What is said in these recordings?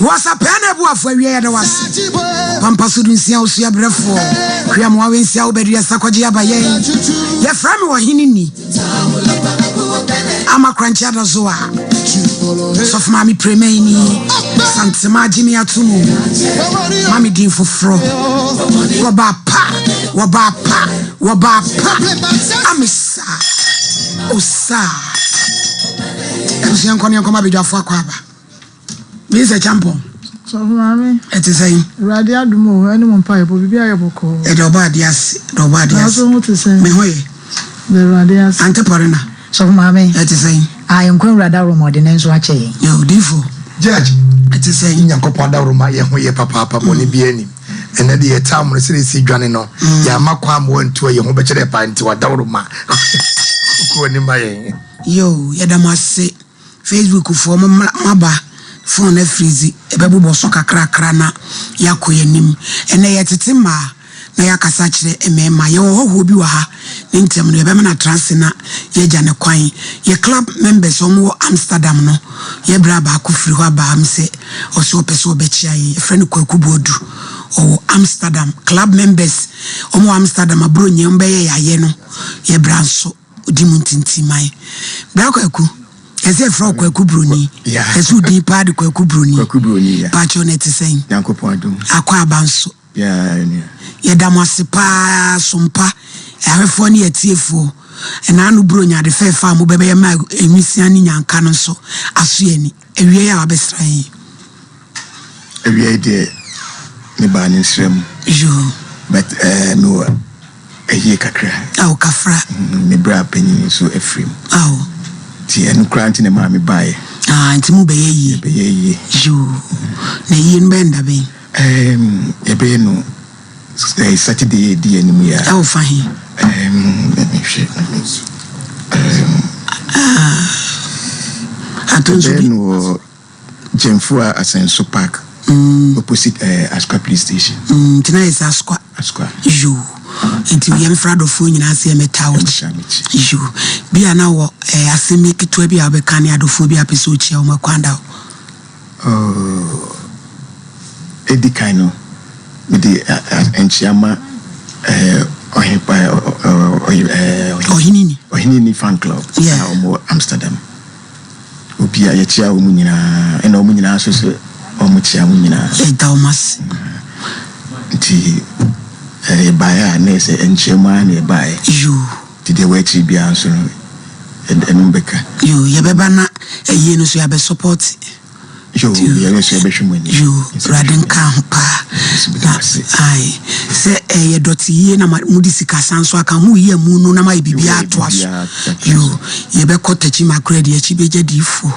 Wɔsapɛɛ na ɛboafo awie yɛda wo ase. Pampa so dunsia osua brɛfoɔ. Kua mmoa wensia wobɛdua sakɔgye aba yɛn. Yɛfrɛ me ɔhene ni. Ama korankye ada so a. Sɔfo maame premani. Santema agye me ato mu. Ma me din foforɔ. Wɔba pa, wɔba pa, wɔba pa. Amesa. Osa. Abusua nkɔ ne nkɔma abadwafo akɔ aba. Mr. Champon. Sɔfo maame. Ɛte sɛn? Awurade adom o, ɛne mo mpaebɔ, biribi ayɛ bɔkɔɔ. Ɛde ɔbɔ adeɛ ase, ɛde ɔbɔ adeɛ ase. Nanso ho te sɛn? Me ho yɛ. Da Awurade ase. Ante Pɔrena. Sɔfo maame. Ɛte sɛn? Ah, nkwa Awurade aworo ɔde ne nso akyɛ yɛn. Yɛ odifo. Judge. Ɛte sɛn? Nyankopɔn adaworo ma yɛ ho yɛ papaapa bɔne bi anim. Ɛnɛ de yɛ tam no sɛdeɛ ɛsi dwane no, yɛama kwan ma wantu a yɛn ho bɛkyerɛ paa nti wadaworo ma kɔ anim ma yɛn. Yo, yɛda mo ase. Facebook foɔ mo mmra mo aba phone afirizi ɛbɛbobɔ so kakrakra na yɛakɔ yɛn anim. Ɛnɛ yɛtete mmaa na yɛakasa kyerɛ mmarima. Yɛwɔ hɔhoɔ bi wɔ ha ne ntɛm no yɛbɛma no atra ase na yɛagya ne kwan. Yɛ club members wɔn wɔ Amsterdam no yɛ bra baako firi hɔ aba am sɛ ɔsɛ ɔpɛ sɛ ɔbɛkyia yɛn. Yɛfrɛ no Kwaku Boadu. Ɔwɔ Amsterdam. Club members wɔn wɔ Amsterdam aburonyɛ wɔn bɛyɛ yɛayɛ no yɛ bra nso odi mu ntintiman. Bra Kwaku. Ɛsɛ ɛfrɛ wo Kwaku Broni. Ɛsɛ wo din paa de Kwaku Broni. Kwaku Broni, yeah. Pakyɛw na ɛte sɛn? Nyankopɔn adom. Akɔ aba nso. Yeah, yeah. Yɛda mo ase paa sompa ahwɛfoɔ ne atiefoɔ. Ɛna ano Bronya ade fɛɛfɛ a mobɛbɛyɛ ma nwisia ne nyanka no nso aso yɛn ani. Awia yi a wabɛsra yɛn. Awia yi deɛ mebaa ne nsra mu. Yoo. But eh, mewɔ ayie kakra. Awo kafra. Me bra panyin nso afiri mu. Awo. Nti ɛno koraa nti na ɛmaa me baeɛ. Ah, nti mo bɛyɛ yie. Yɛbɛyɛ yie. Yoo. Na yie no bɛyɛ nda bɛn? Um, yɛbɛyɛ no eh, Saturday yɛ di anim yɛ. Ɛwɔ fa he? Um, let me hwɛ. Um, ah, ato nso bi. Yɛbɛyɛ no wɔ Gyamfua Asenso Park, opposite eh, Asukwa Police Station. Mm, nti na yɛ sɛ Asukwa. Asukwa. Yoo. Nti yɛmfrɛ adɔfoɔ nyinaa sɛ yɛmmɛtaa wo akyi. Yoo. Bi a na wɔ eh, asɛm bi ketewa bi a wobɛka ne adɔfoɔ bi a pɛ sɛ ɔkyia wɔn akwan da hɔ. Oh, edi kan no, mede nkyia ma eh, ɔhe, eh, ɔhe, eh, Ɔheneni. Ɔheneni fan club Yeah. a wɔwɔ Amsterdam. Obi a yɛkyia wɔn nyinaa, ɛna wɔn nyinaa nso so wɔn kyia wɔn nyinaa. Yɛda wɔn ase. Nti yɛbaeɛ a na yɛ sɛ nkyia mu ara na yɛbaeɛ. Yoo. Nti deɛ ɛwɔ akyiri biara nso no, ɛno bɛka. Yoo, yɛbɛba na ayie no nso yɛabɛ support. Yoo, yɛn nso yɛbɛhwɛ mo anim. Yoo, Awurade nka ho paa. Na ae, sɛ ɛyɛ dɔte yie na mode sika san so aka ho yi amu no na mayɛ biribiara atoa so. Yoo, yɛbɛkɔ Takyi Makora de akyi bɛgya diifoɔ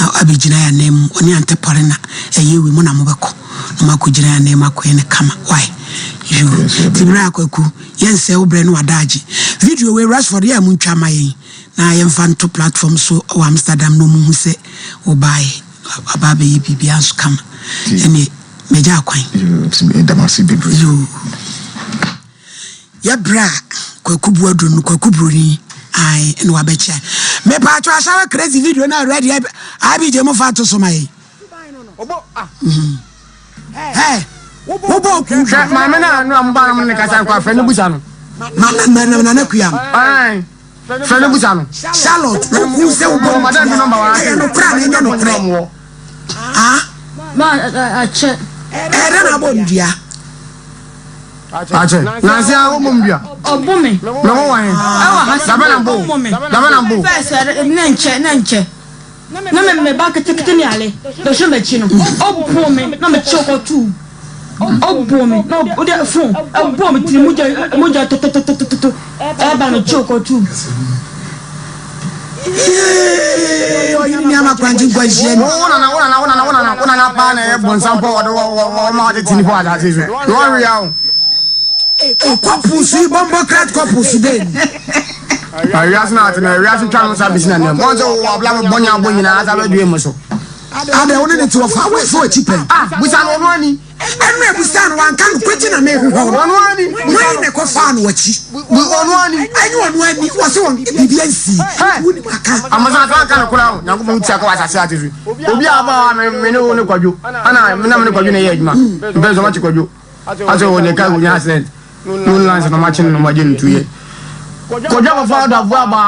na abɛgyina yɛn anan mu. Ɔne Ante Pɔre na ɛyɛ wei mo na mobɛkɔ na moakɔgyina yɛn anan mu akɔyɛ no kama. Wai? Yoo, nti berɛ a Kwaku, yɛnsɛe wo berɛ ne w'adaagye. Video wei Rashford yɛ a montwa ma yɛn na yɛmfa nto platform so wɔ Amsterdam na wɔnhu sɛ wobaeɛ. Aba abɛyɛ biribiara nso kama. Ɛneɛ magya akwan. Meda mo ase bebree. Yoo. Yɛ berɛ a Kwaku Boadu no, Kwaku Broni, ae, ɛna wabɛkyɛ. Mepatwo ahyɛwɛ crazy video no already, IBJ mo fa to so ma yɛn. Hey, wobɔ oku. Hwɛ maame no a no a mobaa no mo ne kasa nkɔ afrɛ no busa no. Ma na na na na kuya no. Ae. Frɛ no busa no. Charlotte, wohu sɛ wobɔ no dua, ɛyɛ nokorɛ anaa ɛnyɛ nokorɛ? Ah? Ma akyɛ. Ɛyɛ dɛn na abɔ no dua? Akyɛ. Nansi a wɔmmɔ me dua. Ɔbo me. Me ho wɔ he? Ɛwɔ ha sɛ Dabɛ na mbo. ɔmmɔ me. Dabɛ na mbo. Fɛs ne nkyɛ ne nkyɛ. Na me me ba ketekete ne ale bɛhwɛ m'akyi no ɔboo me na mekyew kɔtoo ɔboo me na ɔde fon ɛbɔɔ me tiri mogya mogya tototototo ɛba mekyew kɔtoo. Yee ɔyere ni ama kwankye nkwanhyia ni. Wo nana wo nana wo nana wo nana wo nana paa na ɛyɛ bɔnsam pɔ ɔde wɔ wɔ ɔma ɔde ti nipa wɔ asase so na ɔwea o. Couples yi bɔmbɔ krat couples dɛ ni. Awiase na ate na awiase twa no sa besi na nam. Wɔn sɛ wɔ abla bɔ nya bɔ nyinaa asa bɛdwe mu so. Adɛ wo ne ne te wɔfa wo ɛfa w'akyi pɛn. Ah, busa no ɔno ani. Ɛno ɛbusa no wanka no kwati na mehwehwɛ wo no. Ɔno ani. Hwan na ɛkɔfaa no w'akyi? Ɔno ani. Ɛnyɛ ɔno ani wɔse wɔn biribi ansi. Wonim aka. Amasa aka aka no koraa o. Nyankopɔn tia kɔ asase ate so. Obi a aba hɔ a me me ne wo ne kwadwo. Ana me na me ne kwadwo na ɛyɛ adwuma. Mpɛ sɛ ɔmakye kwadwo. Asɛ wɔ ne car kɔnya accident. No lines na ɔmakye no na ɔmagye no tuyɛ. Kwadwo akɔfa ɔdafoɔ aba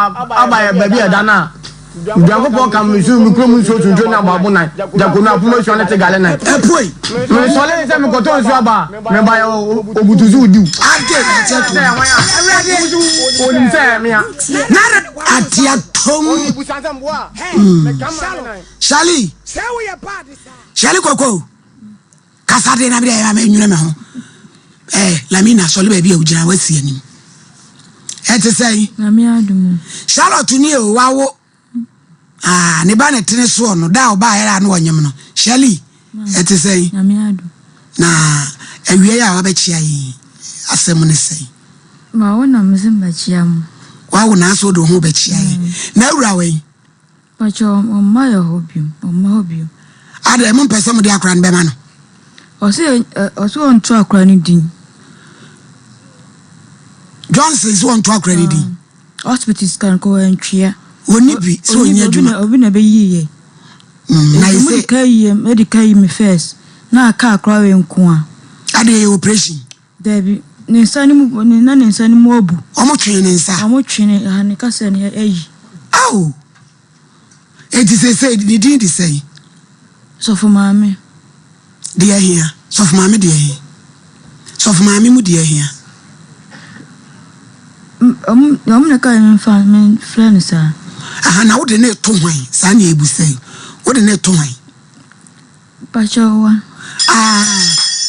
aba yɛ baabi a ɛda no a. Nyankopɔn ka me nsu me kurom nsuo tuntum ne aboabo nan jakonu apoma sua ne tegale nan. Ɛpoe. Mesɔre sɛ mekɔtɔ nsuo aba a, meba yɛ obutu so diw. Ade na ɛkyɛ to. Awurade. Onim sɛ ɛyɛ mea. Na ate atom. Shali. Shali koko. Kasa de na mede ayɛ ma nwene me ho. Eh, Lamina sɔle baabi a wogyina wasi anim. Ɛte sɛn? Nyame adom. Charlotte ni o wawo. Ah, ne ba ne tene soɔ no da a ɔbaa yɛrɛ a na ɔnyem no. Shirley, ɛte sɛn? Nyame adom. Na awia yi a wabɛkyia yi asɛm ne sɛn? Mawo na mese mbɛkyia mo. Wawo na asɛ wode wo ho bɛkyia yɛn. Na awura wɛn? Pakyɛ ɔmma yɛ hɔ biom ɔmma hɔ biom. Adɛn mo mpɛ sɛ mode akora no bɛma no? Ɔse ɔse ɔnto akora no din. Johnson se ɔnto akora no din. Hospital sika no kɔ wantwea. Ɔnni bi sɛ ɔnni adwuma. Obi na ɛbɛyii yɛ. Na Nti ɛsɛ. mo de ka yi yɛ de ka yi me first na aka akora wei nko a. Adɛn ɛyɛ operation? Dabi, ne nsa no mu, ne, na ne nsa no mu abu. Wɔtwee ne nsa. Wɔtwee ne, ha, ne kasa no ayi. Ao! Enti seesei ne din de sɛn? Sɔfo Maame. Deɛ hia? Sɔfo Maame deɛ he? Sɔfo Maame mu deɛ hia? Wɔn, wɔn na ɛkae memfa, memfrɛ no saa. Aha, na wode no reto hwan? Saa na yɛrebisa yi. Wode no reto hwan? Pakyɛw wa. Ah,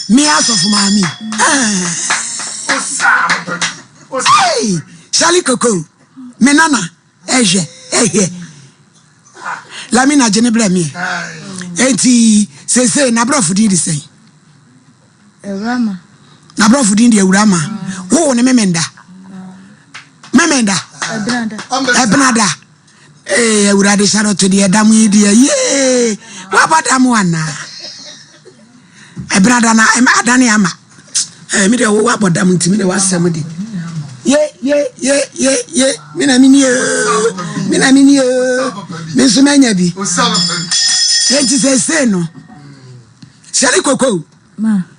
me asɔfo maame. Ah. Hey, Charlie Koko, me nana, ɛhwɛ, ɛhwɛ. Lamina gye ne brɛ me. Enti, sese na brɔfo din de sɛn? Awurama. Na brɔfo din de Awurama. Wo ne memenda. Memenda. Ɛbenada. Ɛbenada. Ee Awurade Charlotte deɛ dam yi deɛ yee wabɔ dam anaa ɛbrada na adane ama ɛɛ mi deɛ wo wabɔ dam nti mi deɛ wasɛm de ye ye ye ye ye mi na mi ni oo mi na mi ni oo mi nso manya bi eti sɛ sei no sɛde koko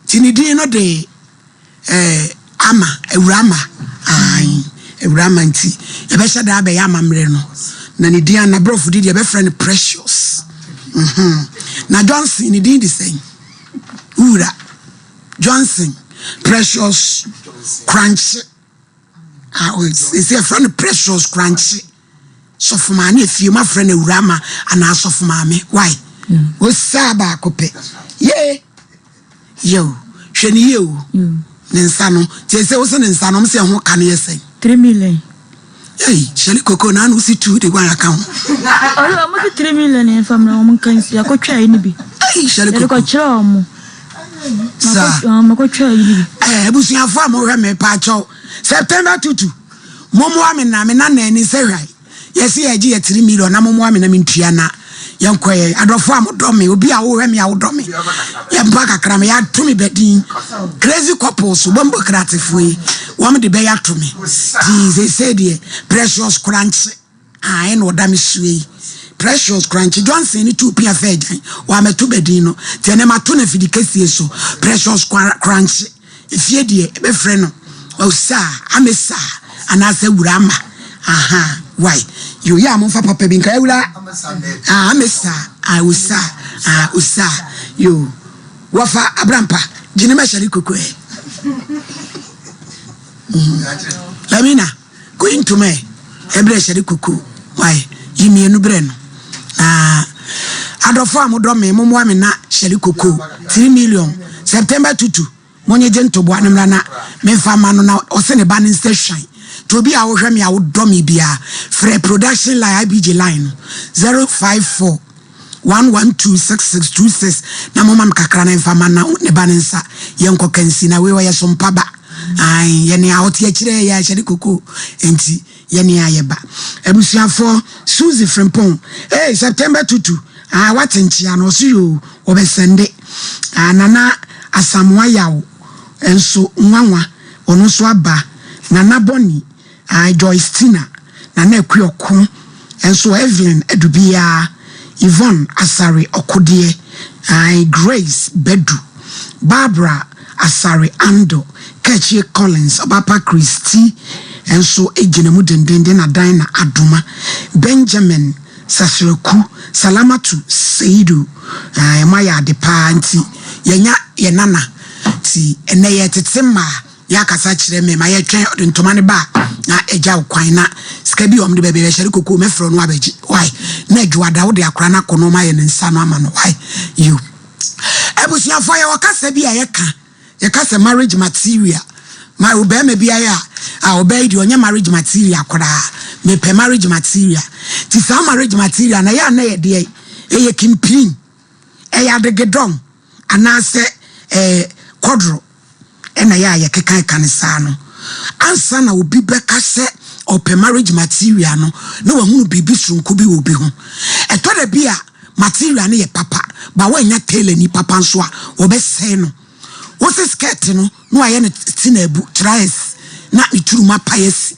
ti ne din no de. Eh, ama, awura ama, aane, awura ama nti yɛbɛhyɛ da abɛyɛ amammerɛ no, na ne din a n'aborɔfo din deɛ yɛbɛfrɛ no Precious. Mhm. Na Johnson ne din de sɛn? Wura Johnson, Precious Korankye. Ah, oh, sɛ yɛfrɛ no Precious Korankye. Sɔfo maame efie mu afrɛ no awura ama anaa sɔfo maame. Why? Osaa baako pɛ. Yee. Yɛ o, hwɛ no yie o. Ne nsa no, tie sɛ wose ne nsa no, ɔmo sɛ ɛho ka no yɛ sɛn? 3 million. Ei, Shirley Koko, na ano wosi 2 de guan aka ho. Ɔno ɔmo se 3 million yɛn fa mmerɛ ɔmo nka nsi, yɛakɔtwa yi no bi. Ei, Shirley Koko. Yɛde kɔkyerɛ ɔmo. Saa. Makɔtwa yi no bi. Eh, abusuafo a mohwɛ me paakyɛw, September tutu, mommoa me na me nana ani sɛ hwɛ. Yɛse yɛgye yɛ 3 million na mommoa me na mentua na yɛnkɔ yɛ adɔfo a modɔ me obi a wohwɛ me a wodɔ me yɛmpa kakra me yɛato me bɛdin crazy couples bɔmbɔ kratefoɔ yi wɔn de bɛyɛ ato me ti seesei deɛ precious korankye a ɛna ɔda me sue yi precious korankye Johnson ne tu pia fɛ agyan wɔamɛto bɛdin no nti ɛnɛ mato no afidi kɛsie so precious korankye Efie deɛ ɛbɛfrɛ no Osaa, Amesaa anaasɛ Wura-ama. Ahaa, wai. Yo, yɛ a momfa papa bi nka Awura, ah, Amesaa, ah, Osaa, ah, Osaa. Yo, wɔfa Abrampa, gye ne mɛhyɛre koko ɛ. Mm. Lamina, kɔyi ntoma ɛ, ɛbrɛ hyɛre koko, wai, yi mmienu brɛ no. Na adɔfo a modɔ me, mommoa me na hyɛre koko, 3 million, September tutu. Monyegye ntoboa no mmra na memfa mma no na ɔse ne ba no nsa hwan. Nti obi a wohwɛ me a wodɔ me biara frɛ production line IBJ line no 054 112 6626 na momma me kakra na mfa mma na ne ba no nsa yɛnkɔ kansi na wei ɔyɛ sompa ba. Ae yɛ nea ɔte akyire yɛ ahyɛde koko nti yɛ nea yɛba. Abusuafoɔ Suzy Frimpong hey September tutu. Ah wate nkyea no ɔse yoo wɔbɛsɛnde. Ah Nana Asamoah Yaw nso nwanwa ɔno nso aba. Nana Bɔni ah Joyce Tina, Nana Akua Ɔko nso Evelyn Adubiaa, Yvonne Asare Ɔkodeɛ ah Grace Badu, Barbara Asare Ando, Kachie Collins, Ɔbapa Christy nso gyina mu dendenden na Dinah Adoma, Benjamin Sasraku, Salamatu Seidu, ae moayɛ ade paa nti yɛanya yɛn nana nti ɛnɛ yɛretete mmaa yɛakasa kyerɛ me ma yɛtwɛn ɔde ntoma no ba a na agya wo kwan na sika bi a wɔde bɛbɛ bɛhyɛ de koko mɛfrɛ no abɛgye why na adwoada wode akora no akɔ na ɔma ayɛ ne nsa no ama no why you abusuafoɔ yɛwɔ kasa bi a yɛka Yɛka sɛ marriage material ma ɔbarima bi ayɛ a, ah ɔbaa yi deɛ ɔnyɛ marriage material koraa, mepɛ marriage material. Nti saa marriage material no ɛyɛ a na ɛyɛ deɛ? Ɛyɛ kimpin, ɛyɛ adegedɔm anaasɛ ɛɛ kɔdoro ɛna ɛyɛ a yɛkeka ɛka no saa no. Ansa na obi bɛka sɛ ɔpɛ marriage material no na wahunu biribi soronko bi wɔ obi ho. Ɛtɔ da bi a Material no yɛ papa but woannya tailor ni papa nso a wɔbɛsɛe no. Wose skirt no na wayɛ no ti na abu, traes na ne turu mu apae asi.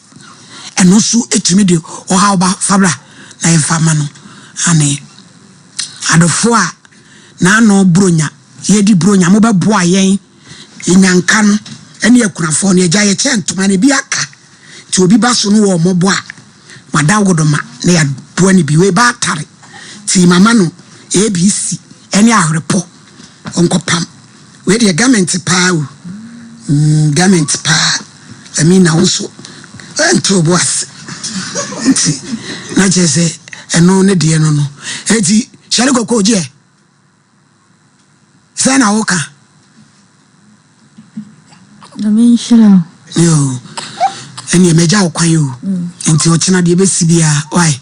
Ɛno nso tumi de ɔhaw ba. Fa bra na yɛmfa ma no. Ane. Adɔfoɔ a n'ano Buronya, yɛredi Buronya, mobɛboa yɛn yɛnyanka no ne akunafoɔ no. Agya yɛkyɛ ntoma no ebi aka nti obi ba so no wɔ ɔmɔbɔ a Wada wo do ma na yɛaboa no bi. Wei ba atare nti mama no ABC ɛne ahwerepɔ ɔnkɔpam. Wei deɛ garment paa o. Mm, garment paa. Amina wo nso ɛnto wo bo ase. Nti na kyerɛ sɛ ɛno ne deɛ no no. Eti hyɛre kɔkɔɔ gyeɛ. Sɛn na woka? Nyame nhyira wo. Yoo, ɛneɛ magya wo kwan o. Nti ɔkyena deɛ ɛbɛsi biara, why?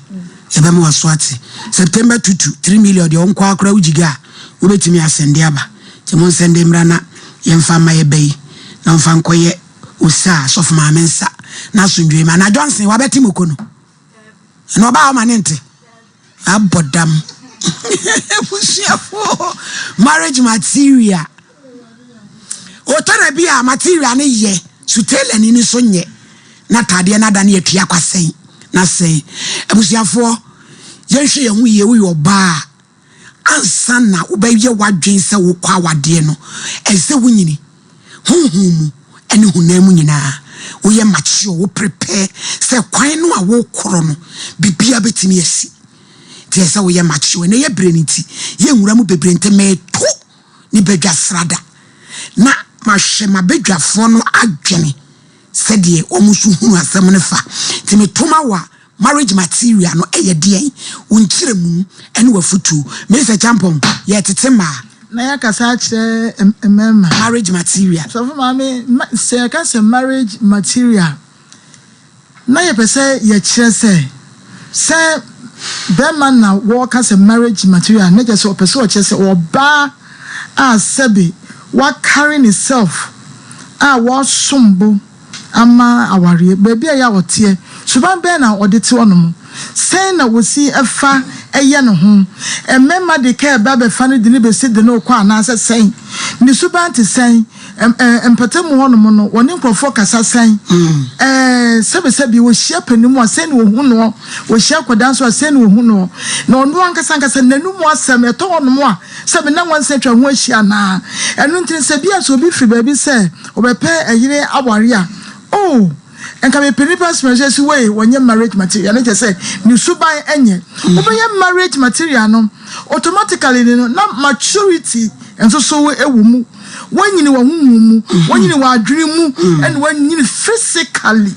Yɛbɛma waso ate. September tutu, 3 million deɛ ɔnkɔ akora wo gyiga a, wobɛtumi asɛnde aba. Nti mo nsɛnde mmra na yɛmfa mma yɛba yi, na ɔmfa nkɔyɛ osa a sɔfo maame nsa na asomdwoe ma. Na Johnson, wabɛte moko no? Ɛna ɔbaa ɔma ne nte? Abɔ dam. Abusuafoɔ marriage material. Otɔ da bi a material no yɛ so tailor ni no so nyɛ na ataadeɛ no ada no yɛtua kwasɛn na sɛn. Abusuafoɔ yɛnhwɛ yɛn ho yie woyɛ ɔbaa a ansa na wobɛyɛ w'adwene sɛ wokɔ awadeɛ no ɛsɛ sɛ wonyini honhom mu ne honam mu nyinaa, woyɛ mature, wo prepare sɛ kwan no a wokorɔ no, biribiara bɛtumi asi. Nti ɛsɛ sɛ woyɛ mature. Ɛnɛ yɛ berɛ no nti, yɛnwura mu bebree nti meto ne badwa srada na mahwɛ m'abadwafoɔ no adwene sɛdeɛ wɔn nso hunu asɛm no fa. Nti meto ma wo a, Marriage material no yɛ deɛn? Wo nkyerɛmu ne w'afutuo. Mister Kyampong, yɛretete mmaa. Na yɛakasa akyerɛ mmarima. Marriage material. Sɔfo Maame, sɛ yɛka sɛ marriage material na yɛpɛ sɛ yɛkyerɛ sɛ, sɛ bɛrima na wɔreka sɛ marriage material na kyerɛ sɛ ɔpɛ sɛ ɔkyerɛ sɛ ɔbaa a sɛbe wa carry ne self a wasom bo ama awareɛ? Baabi a ɛyɛ a ɔteɛ, suban bɛn na ɔde te hɔnom? Sɛn na ɔsi fa yɛ ne ho? Mmarima de kaa ba bɛfa no de no bɛsi de no rekɔ anaasɛ sɛn? Ne suban te sɛn? Mpɔtam hɔnom no, ɔne nkurɔfoɔ kasa sɛn? Sɛbesɛbe, ɔhyia panin mu a, sɛn na ɔhu noɔ? Ɔhyia akwadaa nso a, sɛn na ɔhu noɔ? Na ɔno ankasa ankasa, n'anom asɛm, ɛtɔ hɔnom a, sɛbe na nwansi atwa ho ahyia anaa? Ɛno nti no, sɛ ebia sɛ obi firi baabi sɛ ɔbɛpɛ ɛyere aware a, oh, nka mepɛ nipa sumɛhyɛ si wei, wɔnyɛ marriage material, ne kyerɛ sɛ ne suban nyɛ. Wobɛyɛ marriage material no, automatically no, na maturity nso so wɔ mu. Woanyini wɔ honhom mu, woanyini wɔ adwene mu, ɛna woanyini physically.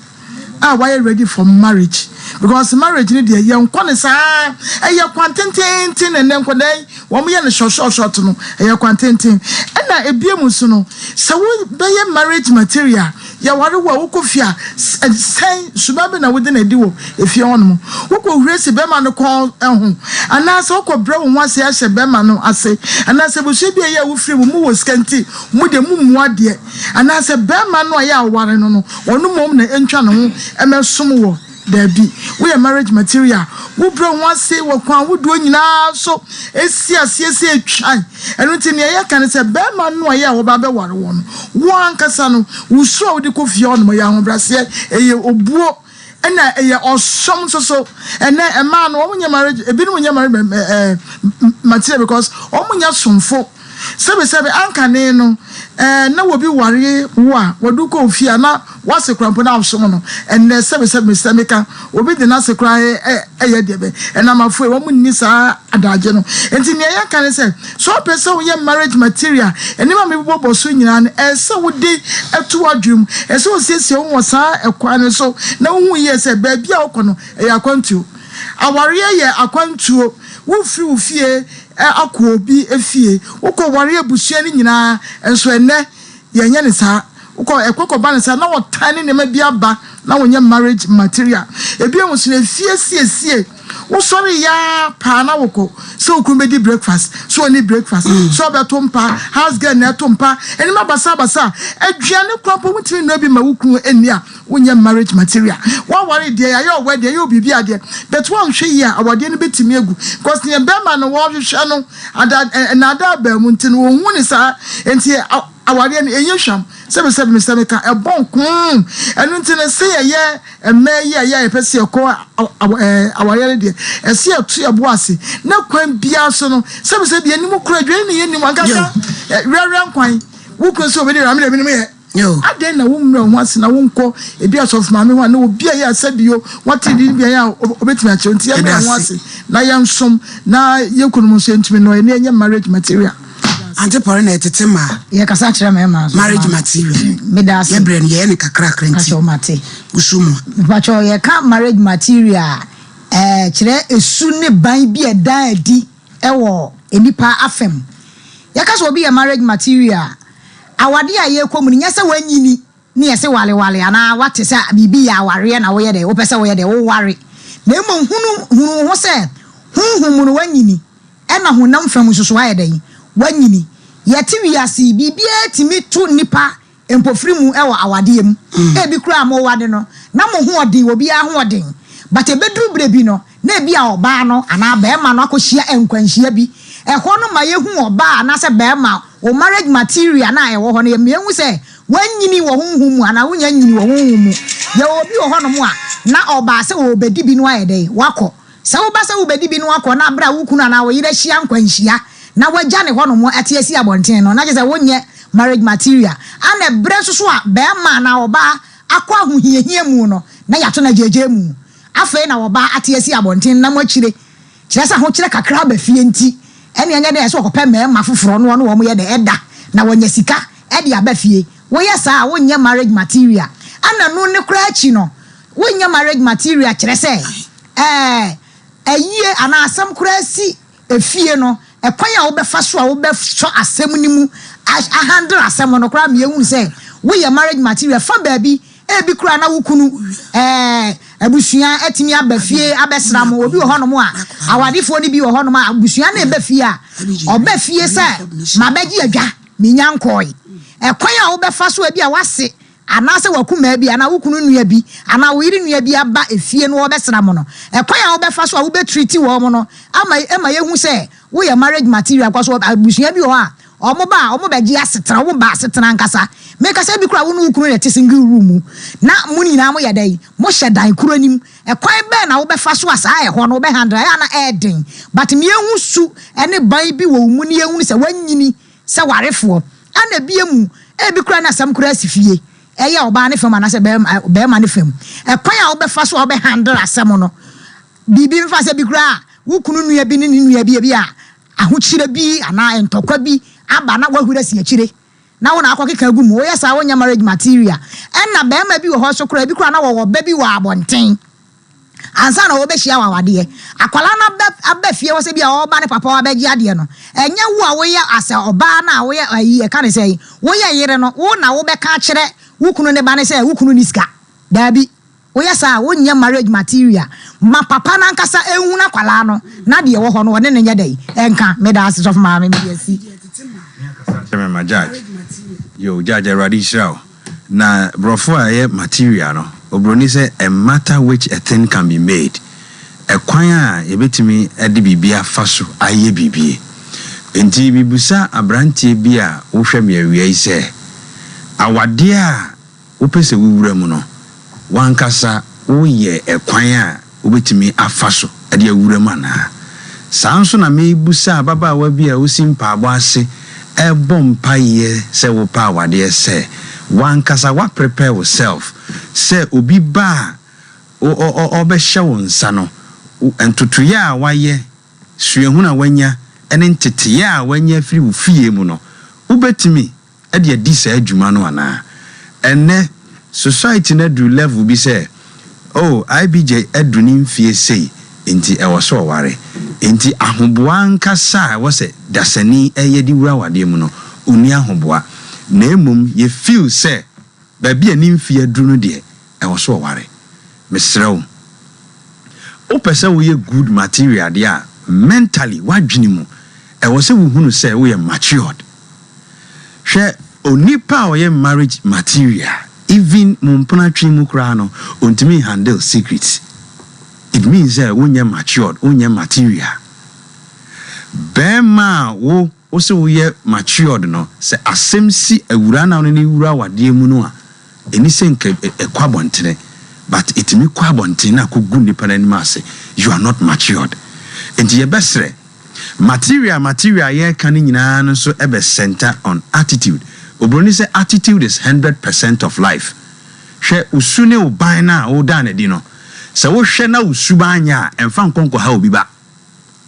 a wayɛ ready for marriage because marriage no deɛ yɛnkɔ no saa ɛyɛ kwan tententen na ɛnɛ nkwadaa yi wɔn yɛ no short short short no ɛyɛ kwan tenten ɛna ebie mu nso no sɛ wo bɛyɛ marriage material yɛware wo a wokɔ fie a sɛn suban bi na wode na adi wɔ efie hɔ nom wokɔ huri si bɛrima no kɔn ho anaasɛ wokɔ brɛ wo ho ase ahyɛ bɛrima no ase anaasɛ abusua bi a ɛyɛ a wofiri mu mu wɔ sika nti mo deɛ mo mua deɛ Anaasɛ barima no a ɛyɛ a ɔware no no, ɔno mmom na ɛntwa ne ho mmɛsom wɔ Daabi, woyɛ marriage material. Wobrɛ wo ho ase wɔ kwan ahodoɔ nyinaa so si aseɛ sɛ ɛtwan. Ɛno nti nea yɛka ne sɛ barima no a ɛyɛ a wɔba abɛware wo no, wo ankasa no, wo su a wode kɔ fie hɔ nom ɛyɛ ahobrɛaseɛ, ɛyɛ obuo, ɛna ɛyɛ ɔsom nso so. Ɛnɛ mmaa no wɔn nyɛ marriage, ebinom nyɛ marriage material because wɔn nyɛ somfo. Sɛbesɛbe, ankane no, na obi ware wo a, wɔde wo kɔ wo fie a, na w'ase koraa mpo na wosom no. Ɛnnɛ, sɛbesɛbe, mesrɛ meka, obi de n'ase koraa yɛ deɛ bɛn? Ɛnam afoe, wɔn nni saa adagye no. Enti nea yɛka ne sɛ, sɛ wopɛ sɛ woyɛ marriage material, nneɛma a mebobɔbɔ so nyinaa no, ɛsɛ sɛ wode to w'adwene mu. Ɛsɛ sɛ wosiesie wo ho wɔ saa ɛkwan no so, na wohu yie sɛ baabi a wokɔ no, ɛyɛ akwantuo. Awareɛ yɛ akwantuo. Wofiri wo fie akɔ obi fie, wokɔ ware abusua no nyinaa, nso ɛnnɛ yɛnyɛ no saa. Wokɔ ɛkɔ kɔba no saa na wɔtan ne nneɛma bi aba na wonyɛ marriage material. Ebio nso no efie siesie, wosɔre yɛ ara paa na wokɔ sɛ wo kunu bɛdi breakfast, sɛ ɔnni breakfast, sɛ ɔbɛto mpa, house girl na ɛto mpa, nneɛma basabasa. Aduane koraa mpo wontumi nnoa bi ma wo kunu nni a, Wonyɛ marriage material. Woaware deɛ yɛayɛ wo wedding yɛayɛ wo biribi adeɛ but woanhwɛ yie a awadeɛ no bɛtumi agu because neɛ bɛrima no wɔrehwehwɛ no ada nnaadaa baa mu nti no wɔnhu no saa nti awadeɛ no ɛnyɛ hwam sɛbi sɛbi mesɛ meka ɛbɔ nkoo ɛno nti no sɛ yɛyɛ mmaa yi a yɛ a yɛpɛ sɛ yɛkɔ awareɛ no deɛ ɛsɛ yɛto yɛbo ase na kwan biara so no sɛbi sɛbi yɛnim kora adwane ne yɛnim ankasa werɛwerɛ nkwan wo kunu sɛ obɛdi werɛ menim yɛ Adɛn na wommrɛ wo ho ase na wonkɔ ebi asɔfo maame hɔ anaa obi a ɛyɛ asɛ bio wate ne bi a obetumi akyerɛ nti yɛmmrɛ yɛn ho ase na yɛnsom na yɛn kununom nso ntumi nnɔ yɛn na yɛnyɛ marriage material. Ante pɔre na ɛtete ma. Yɛ kasa kyerɛ mɛma nso. Marriage material. Meda ase. Yɛ brɛ no yɛyɛ no kakrakra nti. Pakyɛw mate. Wusu mu. Pakyɛw yɛka marriage material a ɛɛ kyerɛ esu ne ban bi a ɛda adi wɔ nnipa afam. Yɛka sɛ obi yɛ marriage material a, awadeɛ a yɛrekɔ mu no, nyɛ sɛ woanyini ne yɛse walewale anaa woate sɛ biribi yɛ awareɛ na woyɛ dɛn, wopɛ sɛ woyɛ dɛn, woware. Na mmom hunu, hunu wo ho sɛ honhom mu no woanyini, ɛna honam fam nso so woayɛ dɛn, woanyini. Yɛte wiase yi, biribiara tumi to nnipa Mpofiri mu wɔ awadeɛ mu. Ebi koraa mowade no na mo ho ɔden, obiara ho ɔden but ɛbɛduru berɛ bi no na ebi a ɔbaa no anaa barima no akɔhyia nkwanhyia bi. Ɛhɔ no ma yɛhu ɔbaa anaasɛ barima, wo marriage material no a ɛwɔ hɔ no yɛma yɛhu sɛ woanyini wɔ honhom mu anaa wonnya nyini wɔ honhom mu. Yɛwɔ obi wɔ hɔnom a na ɔbaa sɛ ɔrebɛdi bi no ayɛ dɛn? Wakɔ. Sɛ woba sɛ wobedi bi no akɔ na bere a wo kunu anaa wo yere ahyia nkwanhyia na wagya ne hɔnom ate asi abɔnten no, na kyerɛ sɛ wonyɛ marriage material. Ana bere nso so a barima anaa ɔbaa akɔ ahohiahia mu no, na yɛato no agyeegyee mu. Afei na ɔbaa ate asi abɔnten na mo akyire, kyerɛ sɛ ahokyerɛ kakra aba fie nti, ɛnneɛ ɛnyɛ dɛ sɛ ɔkɔpɛ mmarima foforɔ na ɔne wɔn yɛ dɛ ɛda na wanya sika de aba fie. Woyɛ saa a, wonyɛ marriage material. Ana no ne koraa akyi no, wonyɛ marriage material kyerɛ sɛ Ɛɛ, ayie anaa asɛm koraa si efie no, ɛkwan a wobɛfa so a wobɛsɔ asɛm no mu ahandle asɛm no koraa ma yɛhunu sɛ woyɛ marriage material. Fa baabi, ebi koraa na wo kunu ɛɛ abusua atumi aba fie abɛsra mo. Obi wɔ hɔnom a, awadefoɔ no bi wɔ hɔnom a, abusua no reba fie a, ɔba fie sɛ mabɛgye adwa, mennya nkɔɔe. Ɛkwan a wobɛfa so a ebi a w'ase Anaasɛ w'akumaa bi anaa wo kunu nua bi anaa wo yere nua bi aba efie no wɔrebɛsra mo no, ɛkwan a wobɛfa so a wobɛ treat wɔn no ama ɛma yɛhu sɛ woyɛ marriage material because abusua bi wɔ hɔ a wɔn ba a wɔn bɛgye asetena, wɔn ba asetena ankasa. Meka sɛ ebi koraa wo ne wo kunu na ɛte single room mu na mo nyinaa moyɛ dɛn? Mohyɛ dan koro anim. Ɛkwan bɛn na wobɛfa so a saa ɛhɔ no wobɛ handle? Ɛyɛ a na ɛyɛ den but ma yɛhu su ne ban bi wɔ wo mu na yɛhunu sɛ woanyini sɛ warefoɔ. Ɛna bia mu, ebi koraa na asɛm koraa si fie, ɛyɛ ɔbaa ne fam anaasɛ bɛrima ne fam. Ɛkwan a wobɛfa so a wobɛ handle asɛm no, biribi mfa sɛ bi koraa wo kunu nua bi ne ne nua bi ebi a ahokyerɛ bi anaa ntɔkwa bi aba na wahuri asi akyire na wo na akɔkeka agu mu. Woyɛ saa wonyɛ marriage material. Ɛna bɛrima bi wɔ hɔ nso koraa ebi koraa na wɔwɔ ba bi wɔ abɔnten. Ansa na wɔbɛhyia wo awadeɛ, akwadaa no aba aba fie hɔ sɛ bi a ɔreba ne papa hɔ abɛgye adeɛ no, ɛnyɛ wo a woyɛ asɛ ɔbaa no a woyɛ ayi yɛka ne sɛn, woyɛ yere no, wo na wobɛka akyerɛ wo kunu ne ba no sɛ wo kunu nni sika. Daabi. Woyɛ saa a, wonyɛ marriage material. Ma papa no ankasa nhunu akwadaa no na deɛ ɛwɔ hɔ no ɔne no nyɛ dɛn? Ɛnka. Meda ase sɔfo maame, mede asi. Kasa kyerɛ me ma judge. Yo judge awurade nhyira wo. Na brɔfo a ɛyɛ material no. Obroni sɛ a matter which a thing can be made, ɛkwan a yɛbɛtumi de biribi afa so ayɛ biribi. Enti mebisa abranteɛ bi a wohwɛ me awia yi sɛ, awadeɛ a wopɛ sɛ wowura mu no, w'ankasa woyɛ ɛkwan a wobɛtumi afa so de awura mu anaa? Saa ara nso na merebisa ababaawa bi a osi mpaabɔ ase rebɔ mpaeɛ sɛ wopɛ awadeɛ sɛ, w'ankasa woaprepare wo self sɛ obi ba a ɔrebɛhyɛ wo nsa no, ntotoeɛ a woayɛ, suahunu a woanya ne nteteeɛ a woanya afiri wo fie mu no, wobɛtumi de adi saa dwuma no anaa? Ɛnnɛ society no aduru level bi sɛ oh IBJ adu ne mfie sei nti ɛwɔ sɛ ɔware. Nti ahoboa ankasa a ɛwɔ sɛ dasani yɛ de wura awadeɛ mu no, ɔnni ahoboa. Na mmom yɛ feel sɛ baabi a ne mfie aduru no deɛ ɛwɔ sɛ ɔware. Mesrɛ wo, wopɛ sɛ woyɛ good material deɛ a, mentally, w'adwene mu, ɛwɔ sɛ wohunu sɛ woyɛ matured. Hwɛ onipa a ɔyɛ marriage material even mo mpena twe mu koraa no ontumi nhandle secrets it means sɛ wonyɛ matured wonyɛ material. Bɛɛma a wo wose woyɛ matured no sɛ asɛm si awuraa no a wone no wura awadeɛ mu no a ɛni sɛ nka ɛkɔ abɔntene but ɛtumi kɔ abɔntene na akɔgu nipa no anim ase you are not matured. Nti yɛbɛsrɛ Material material a yɛreka no nyinaa no nso bɛ center on attitude. Obroni sɛ attitude is 100% of life. Hwɛ wo su ne wo ban no a wodaa no adi no. Sɛ wohwɛ na wo suban nyɛ a, ɛmfa nkɔ nkɔha obi ba.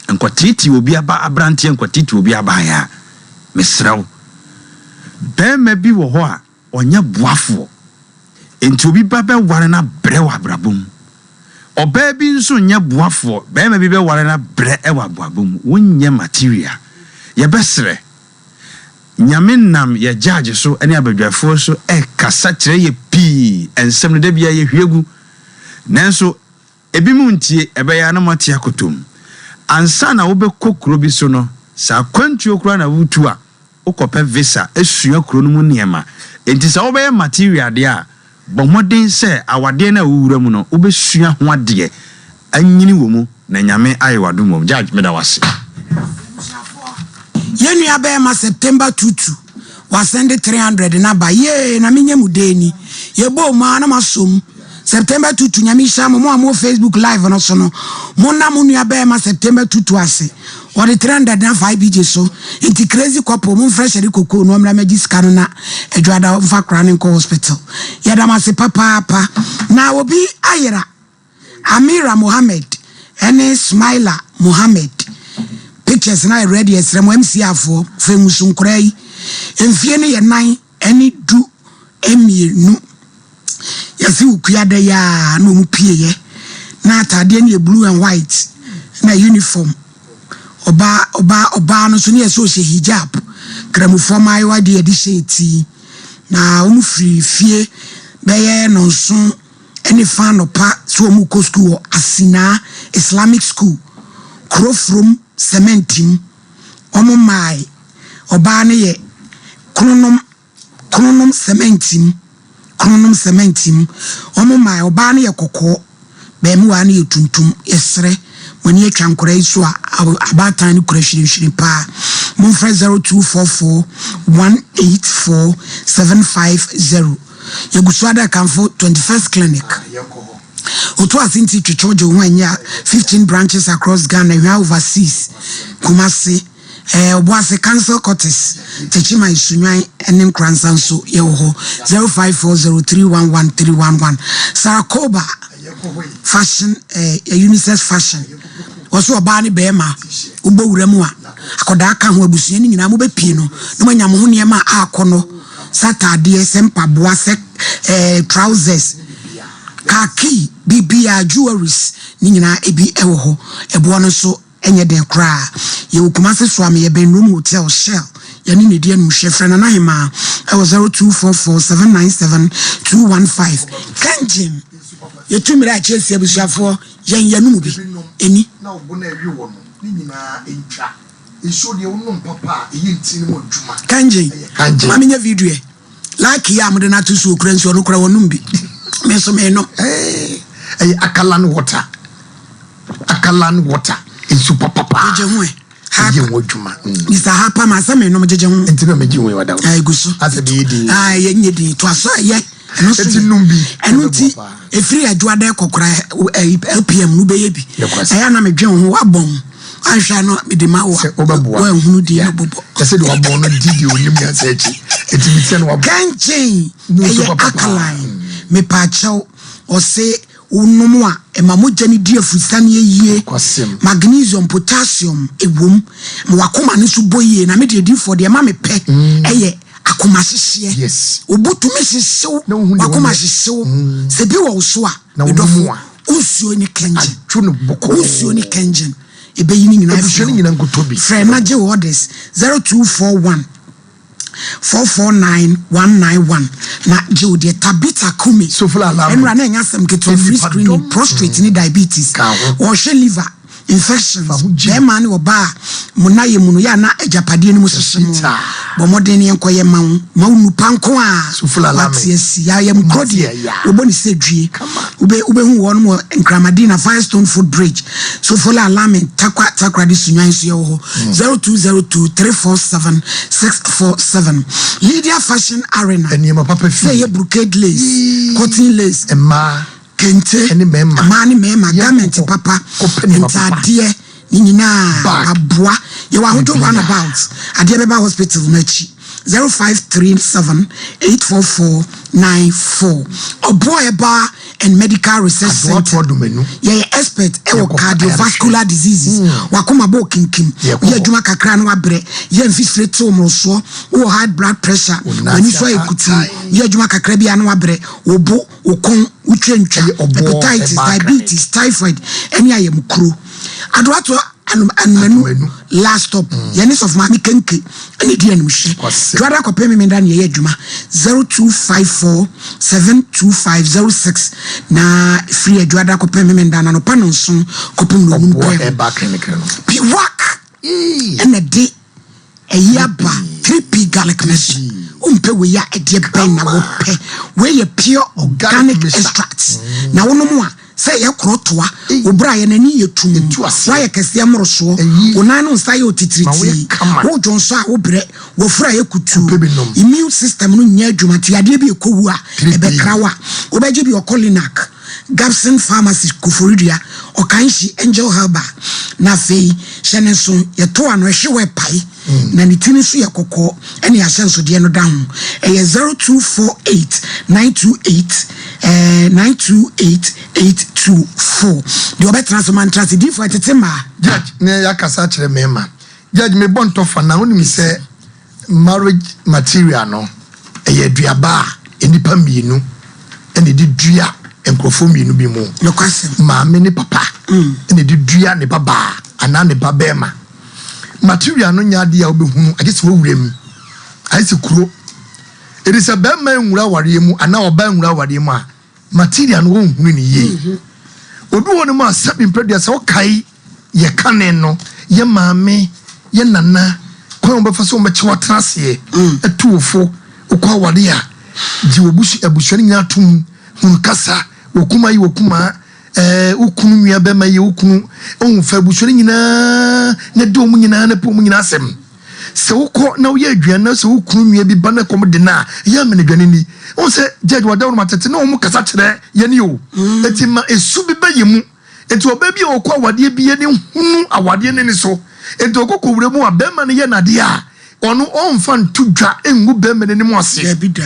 Nkɔteetee obi aba abranteɛ, nkɔteetee obi abaayaa. Mesrɛ wo. Barima bi wɔ hɔ a, ɔnyɛ boafoɔ. Enti obi ba bɛware no abrɛ wɔ abrabɔ mu. Ɔbaa bi nso nyɛ boafoɔ, barima bi bɛware no abrɛ wɔ abrabɔ mu. Wonyɛ material. Yɛbɛsrɛ. Nyame nam yɛ judge so ne abadwafoɔ so ɛkasa kyerɛ yɛ pii. Nsɛm no da biara yɛhwie gu. Nanso ebinom ntie, ɛbɛyɛ a na moate akoto mu. Ansa na wobɛkɔ kuro bi so no, sɛ akwantuo koraa na woretu a, wokɔpɛ visa sua kuro no mu nneɛma. Enti sɛ wobɛyɛ material deɛ a, bɔ mmɔden sɛ awadeɛ no a wowura mu no, wobɛsua ho adeɛ, anyini wɔ mu, na Nyame ayɛ w'adom wɔ mu. Judge, meda wo ase. Yɛn nua bɛɛma September Tutu wasɛnde 300 no aba yee na menyɛ mu dɛn ni yɛbɔɔ mu ara na masɔ mu September Tutu Nyame nhyira mo mo a mowɔ Facebook live no so no monna mo nua bɛɛma September Tutu ase Ɔde 300 na fa IBJ so nti crazy couple momfrɛ Sherry Kokoo na ɔmmra mmɛgye sika no na Adwoada ɔmfa akwadaa no nkɔ hospital. Yɛda mo ase papaapa. Na obi ayera Amira Mohammed ɛne Smaila Mohammed pictures no ayɛ ready yɛsrɛ mo MCR foɔ fa nguso nkoraa yi mfie no yɛ nan ɛne du mmienu. Yɛse wokua da yi aa na ɔmo pieeɛ na ataadeɛ no yɛ blue and white na uniform. Ɔbaa ɔbaa ɔbaa no nso ne yɛse ɔhyɛ hijab kramofoɔ mmaayewa deɛ yɛde hyɛ ti. Na ɔmo firi fie bɛyɛ nɔnson ne fa anɔpa sɛ ɔmo rekɔ sukuu wɔ Asinaa Islamic School, Kurofrom Cement mu. Ɔmo mmae. Ɔbaa no yɛ kronom Kronom cement mu, kronom cement mu. Wɔn mmaa, ɔbaa no yɛ kɔkɔɔ, bɛɛmuwaa no yɛ tuntum. Yɛsrɛ, mo ani atwa nkwadaa yi so a, abaatan no kura hwirenhwiren paa. Momfrɛ 0244 184 750. Yɛgu so ada kamfo 21st Clinic. Otu ase nti twetwe gye wo ho ɛnyɛ a 15 branches across Ghana, Hwaa overseas, Kumasi. Ɛɛ Obuasi Council Quarters, Techiman, Sunyani ne Nkoranza nso yɛwɔ hɔ. 0540311311. Sarah Koba Fashion ɛɛ Unisex Fashion. Wɔso ɔbaa ne bɛrima wobɔ wura mu a akɔdaa ka ho abusua no nyinaa mobɛpie no na moanya mo ho nneɛma a akɔnɔ sɛ ataadeɛ sɛ mpaboa sɛ ɛɛ trousers khaki biribiara jewelries ne nyinaa ebi ɛwɔ hɔ ɛboɔ no nso Ɛnyɛ den koraa. Yɛwɔ Kumasi Suame, yɛbɛn Rome Hotel, Shell. Yɛne no di animhwɛ. Frɛ Nana Ahemaa wɔ 0244 797 215. Kangyen! Yɛtu mmerɛ a Chelsea abusuafoɔ yɛn yɛn no mu bi ɛni. Kangyen! Ma menyɛ video ɛ. Lucky a mode no ato so okura nsuo no kora wɔnom bi. Me nso menom. Ɛyɛ alkaline water. Alkaline water. Nsu papapa. Gyegye ho ɛ. Ɛyɛ ho adwuma. Mr. Harper ma sɛ menom gyegye ho. Nti na megye ho yi wada. Ɛgu so. Asɛ bi yɛ din. Yɛ nyɛ din. To aso ɛyɛ. Ɛno nso Eti nom bi. Ɛno nti ɛfiri adwoada ɛkɔ kora LPM no bɛyɛ bi. Ɛyɛ na medwen ho wabɔn. Anhwɛ ano mede ma wo. Sɛ wobɛboa. Wanhunu deɛ no bobɔ. Ɛsɛ de wabɔn no di deɛ onim nyansa akyi. Eti mi tiɛ no wabɔn. Kɛnkyen ɛyɛ alkaline. Mepaakyɛw ɔse wonom a ɛma mogya no di afusiane yie. Magnesium, potassium ɛwom. Ma wakoma no nso bɔ yie. Na me deɛ difoɔ deɛ ɛma mepɛ ɛyɛ akoma hyehyeɛ. Yes. Obutumi hyehyew. Wakoma hyehyew. Sɛ bi wɔ wo so a. Medɔfo nsuo ne kɛngyen. Nsuo ne kɛngyen. Ebeyi ne nyinaa Ebusua ne nyinaa nkoto bi. Frɛ na gye orders 0241 449 191 na gye wo deɛ. Tabitha Kumi. Ɛnura na ɛnyɛ asɛm ketewa, free screening prostate ne diabetes. Wɔhwɛ liver infections, bɛrima ne ɔbaa a mo nan yɛ mu no yɛ ana agyapadeɛ no mu hyehye mo, bɔ mmɔden ne yɛnkɔ yɛ ma wo ma wo nupa nko a wate asi yɛayɛ mu korɔ deɛ wɔbɔ ne sɛ due. Wobɛhu wɔn wɔ Nkramadina Firestone Foot Bridge, Sofola Alamin, Takwa, Takoradi, Sunyani nso yɛwɔ hɔ. 0202 347 647. Lydia Fashion Arena. Nneɛma papa fi. Sɛ ɛyɛ brocade lace, cotton lace, mmaa kente ne mmarima, mmaa ne mmarima, garment papa, ntaadeɛ ne nyinaa aboa. Yɛwɔ Ahodwo roundabout, adeɛ bɛba hospital no akyi. 0537 844 94. Ɔboa Ɛbaa and Medical Research Center, yɛyɛ expert ɛwɔ cardiovascular diseases. Wakoma bɔ kinkim, yɛ adwuma kakra no wabrɛ, yɛ mfifire tew mmorosoɔ, wowɔ high blood pressure, w'ani so ayɛ kutuu, yɛ adwuma kakra bi ano wabrɛ, wo bo, wo kɔn, wotwa ntwa, hepatitis, diabetes, typhoid ɛne ayamkuro. Adoato Anumanu last stop, yɛne sɔfo maame kenke ɛne di animhwɛ. Dwada kɔpɛ memenda ne yɛyɛ adwuma. 0254 72506 na firi adwada kɔpɛ memenda na nɔpa no nson kɔpem no onum pɛm. Piwak ɛna de ɛyi aba, 3P garlic mixture. Wompɛ wei a, ɛdeɛ bɛn na wopɛ? Wei yɛ pure organic extract na wonom a sɛ yɛ korɔ toa wo bra yɛ n'ani yɛ tum, woayɛ kɛseɛ mmorosoɔ, wo nan no nsa yɛ otitiritii, wodwo nso a wobrɛ, wafura yɛ kutuu, immune system no nyɛ adwuma, nti adeɛ bi ɛkɔ wu a ɛbɛkra wo a wobɛgye bi. Ɔkɔ Linac, Gabson Pharmacy, Koforidua, Ɔkanhyi, Angel Herbal. Na afei hyɛ ne nso yɛto ano ɛhwe wɔ ɛpae na ne ti no nso yɛ kɔkɔɔ ɛne ahyɛnsodeɛ no da ho. Ɛyɛ 0248 928 928 824. Deɛ ɔbɛtena so ma ntra se diifo ɛtete mmaa. Judge, ne yɛakasa kyerɛ mmarima. Judge, mebɔ ntɔfa na wonim sɛ marriage material no ɛyɛ aduaba a nnipa mmienu ɛna ɛde dua nkurɔfoɔ mmienu bi mu. Nokwasɛm. Maame ne papa ɛna ɛde dua ne babaa anaa ne ba bɛrima. Material no nyɛ adeɛ a wobɛhunu agye sɛ wɔwura mu. Ayɛ sɛ kuro ɛdi sɛ bɛrima nwura awareɛ mu anaa ɔbaa nwura awareɛ mu a, material no wɔnhunu ne yie. Obi wɔ no mu a, sɛbi mpɛdua sɛ wokae yɛ kane no, yɛ maame, yɛ nana kwan a wɔbɛfa so wɔbɛkyɛ wɔatena aseɛ ɛtu wo fo, wokɔ aware a, gye abusua no nyinaa tom, hunu kasa wɔkuma yi wɔkuma wo kunu nua bɛma yi wo kunu ɔhu fa abusua no nyinaa na di wɔn nyinaa na pɛ wɔn nyinaa asɛm. Sɛ wokɔ na woyɛ aduane na sɛ wo kunu nua bi ba na kɔm de no a, ɛyɛ amena aduane ni. Wɔn sɛ judge wada wɔn atete na wɔn kasa kyerɛ yɛn o. Eti ma esu bi bɛ yɛ mu. Eti ɔbaa bi a ɔkɔ awadeɛ bi yɛ ne hunu awadeɛ ne ne so. Eti ɔkɔ kɔ wura mu a, bɛrima no yɛ n'adeɛ a, ɔno ɔnfa nto dwa ngu bɛrima n'anim ase. Dabi da.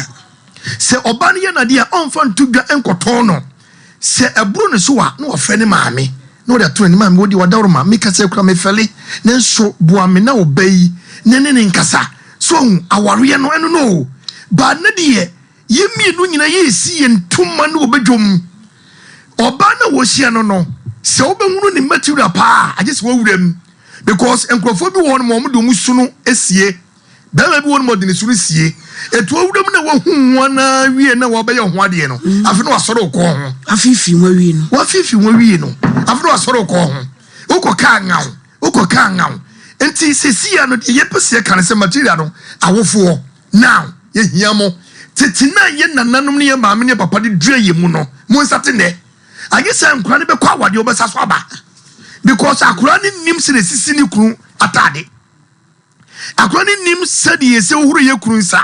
Sɛ ɔbaa no yɛ n'adeɛ a, ɔnfa nto dwa nkɔtɔn no. Sɛ ɛboro ne so a, na wafrɛ ne maame na ɔde ato n'anim. Maame, wodi wadaworo ma meka sɛ kura mefɛle, nanso boa me na ɔba yi ne ne ne nkasa so ɔhu awareɛ no ɛno no o. Baa ne deɛ yɛn mmienu nyinaa yɛsi yɛn ntoma ne wɔbɛdwom. Ɔbaa no a wɔhyia no, sɛ wobɛhunu ne material paa, agye sɛ wɔwura mu, because nkurɔfoɔ bi wɔ hɔ nom a wɔde wɔn su no asie. Bɛrima bi wɔ nom a ɔde ne su no sie. Etu owura mu na wahu ho anaa wie na wɔbɛyɛ ho adeɛ no, afei na wasɔre okɔɔ ho. Afifi ho awie no. Wafifi ho awie no, afei na wasɔre okɔɔ ho. Wokɔ kaa ngaw, wokɔ kaa ngaw. Nti sɛsi ya no deɛ yɛpɛ sɛ yɛka no sɛ material no, awofoɔ now yɛhia mo. Tete no a yɛn nananom ne yɛn maame ne yɛn papa de dua yɛn mu no, mo nsate nnɛ. Agye sɛ nkwadaa no bɛkɔ awadeɛ wɔbɛsa so aba. Because akwadaa no nnim sɛdeɛ esisi ne kunu ataade. Akwadaa no nnim sɛdeɛ yɛsi hohoro yɛ kunu nsa.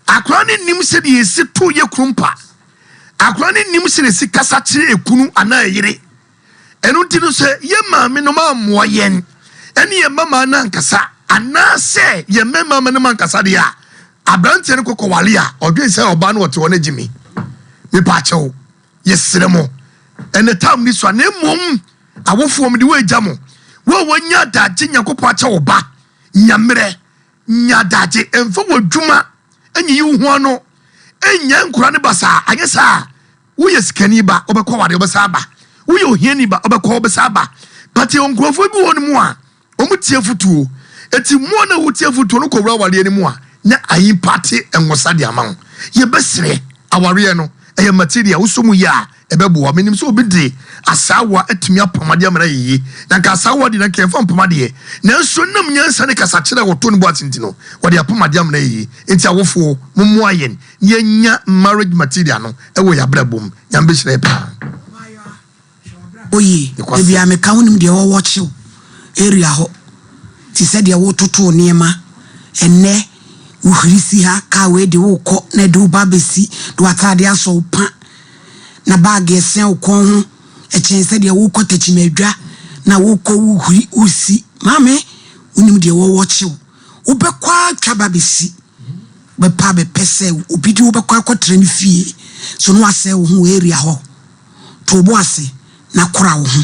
Akwadaa no nnim sɛdeɛ yɛsi to yɛ kunu mpa. Akwadaa no nnim sɛdeɛ yɛsi kasa kyerɛ ekunu anaa ɛyere. Ɛno nti no sɛ yɛn maame nom ammoa yɛn ɛne yɛn mmamaa no ankasa anaasɛ yɛn mmarima nom ankasa deɛ a, aberanteɛ no kɔ kɔwale a, ɔdwen sɛ ɔbaa no ɔte hɔ no agye me. Mepaakyɛw, yɛsrɛ mo, ɛnɛ tam ni so a, na mmom awofoɔ mede wo agya mo, wo a wanya adagye Nyankopɔn akyɛ wo ba, nya mmerɛ, nya adagye, mfa w'adwuma nyiyi wo ho ano, nyɛ nkora no basaa, anyɛ saa a, Woyɛ sikani ba, wobɛkɔ awadeɛ, wobɛsan aba. Woyɛ ohiani ba, wobɛkɔ, wobɛsan aba. But yɛwɔ nkurɔfoɔ bi wɔ hɔ no mu a, wɔn tie afutuo. Eti mmoa no a wotie afutuo no kɔwura awadeɛ no mu a, na ayi pate nwosa de ama wo. Yɛbɛsrɛ, awareɛ no, ɛyɛ material, wosɔ mu yie a, ɛbɛboa. Menim sɛ obi de asaawa atumi apam adeɛ ama no ayɛ yie. Na anka asaawa deɛ, na anka yɛmfa mpam adeɛ. Nanso ɛnam nyansa ne kasakyerɛ a wɔtoo ne bo ase nti no, wɔde apam adeɛ ama no ayɛ yie. Enti awofoɔ, mommoa yɛn Yɛnya marriage material no wɔ yɛabrabɔ mu. Nyame bɛhyira yɛ paa. Oye, baabi a meka wonim deɛ wɔwɔ kyew area hɔ te sɛ deɛ wototo nneɛma ɛnnɛ wohwiri si ha kaa wei de wokɔ na ɛde wo ba bɛsi de w'ataade asɔ wo pa na baage ɛsɛn wo kɔn ho ɛkyɛn sɛ deɛ wokɔ tɛkyimadwa na wokɔ wohwiri wosi maame wonim deɛ wɔwɔ kyew wobɛkɔ atwa ba bɛsi Wobɛpɛ a bɛpɛ sɛ obi de wo bɛkɔ akɔtra ne fie so na wasɛe wo ho wɔ area hɔ. To wo bo ase na kora wo ho.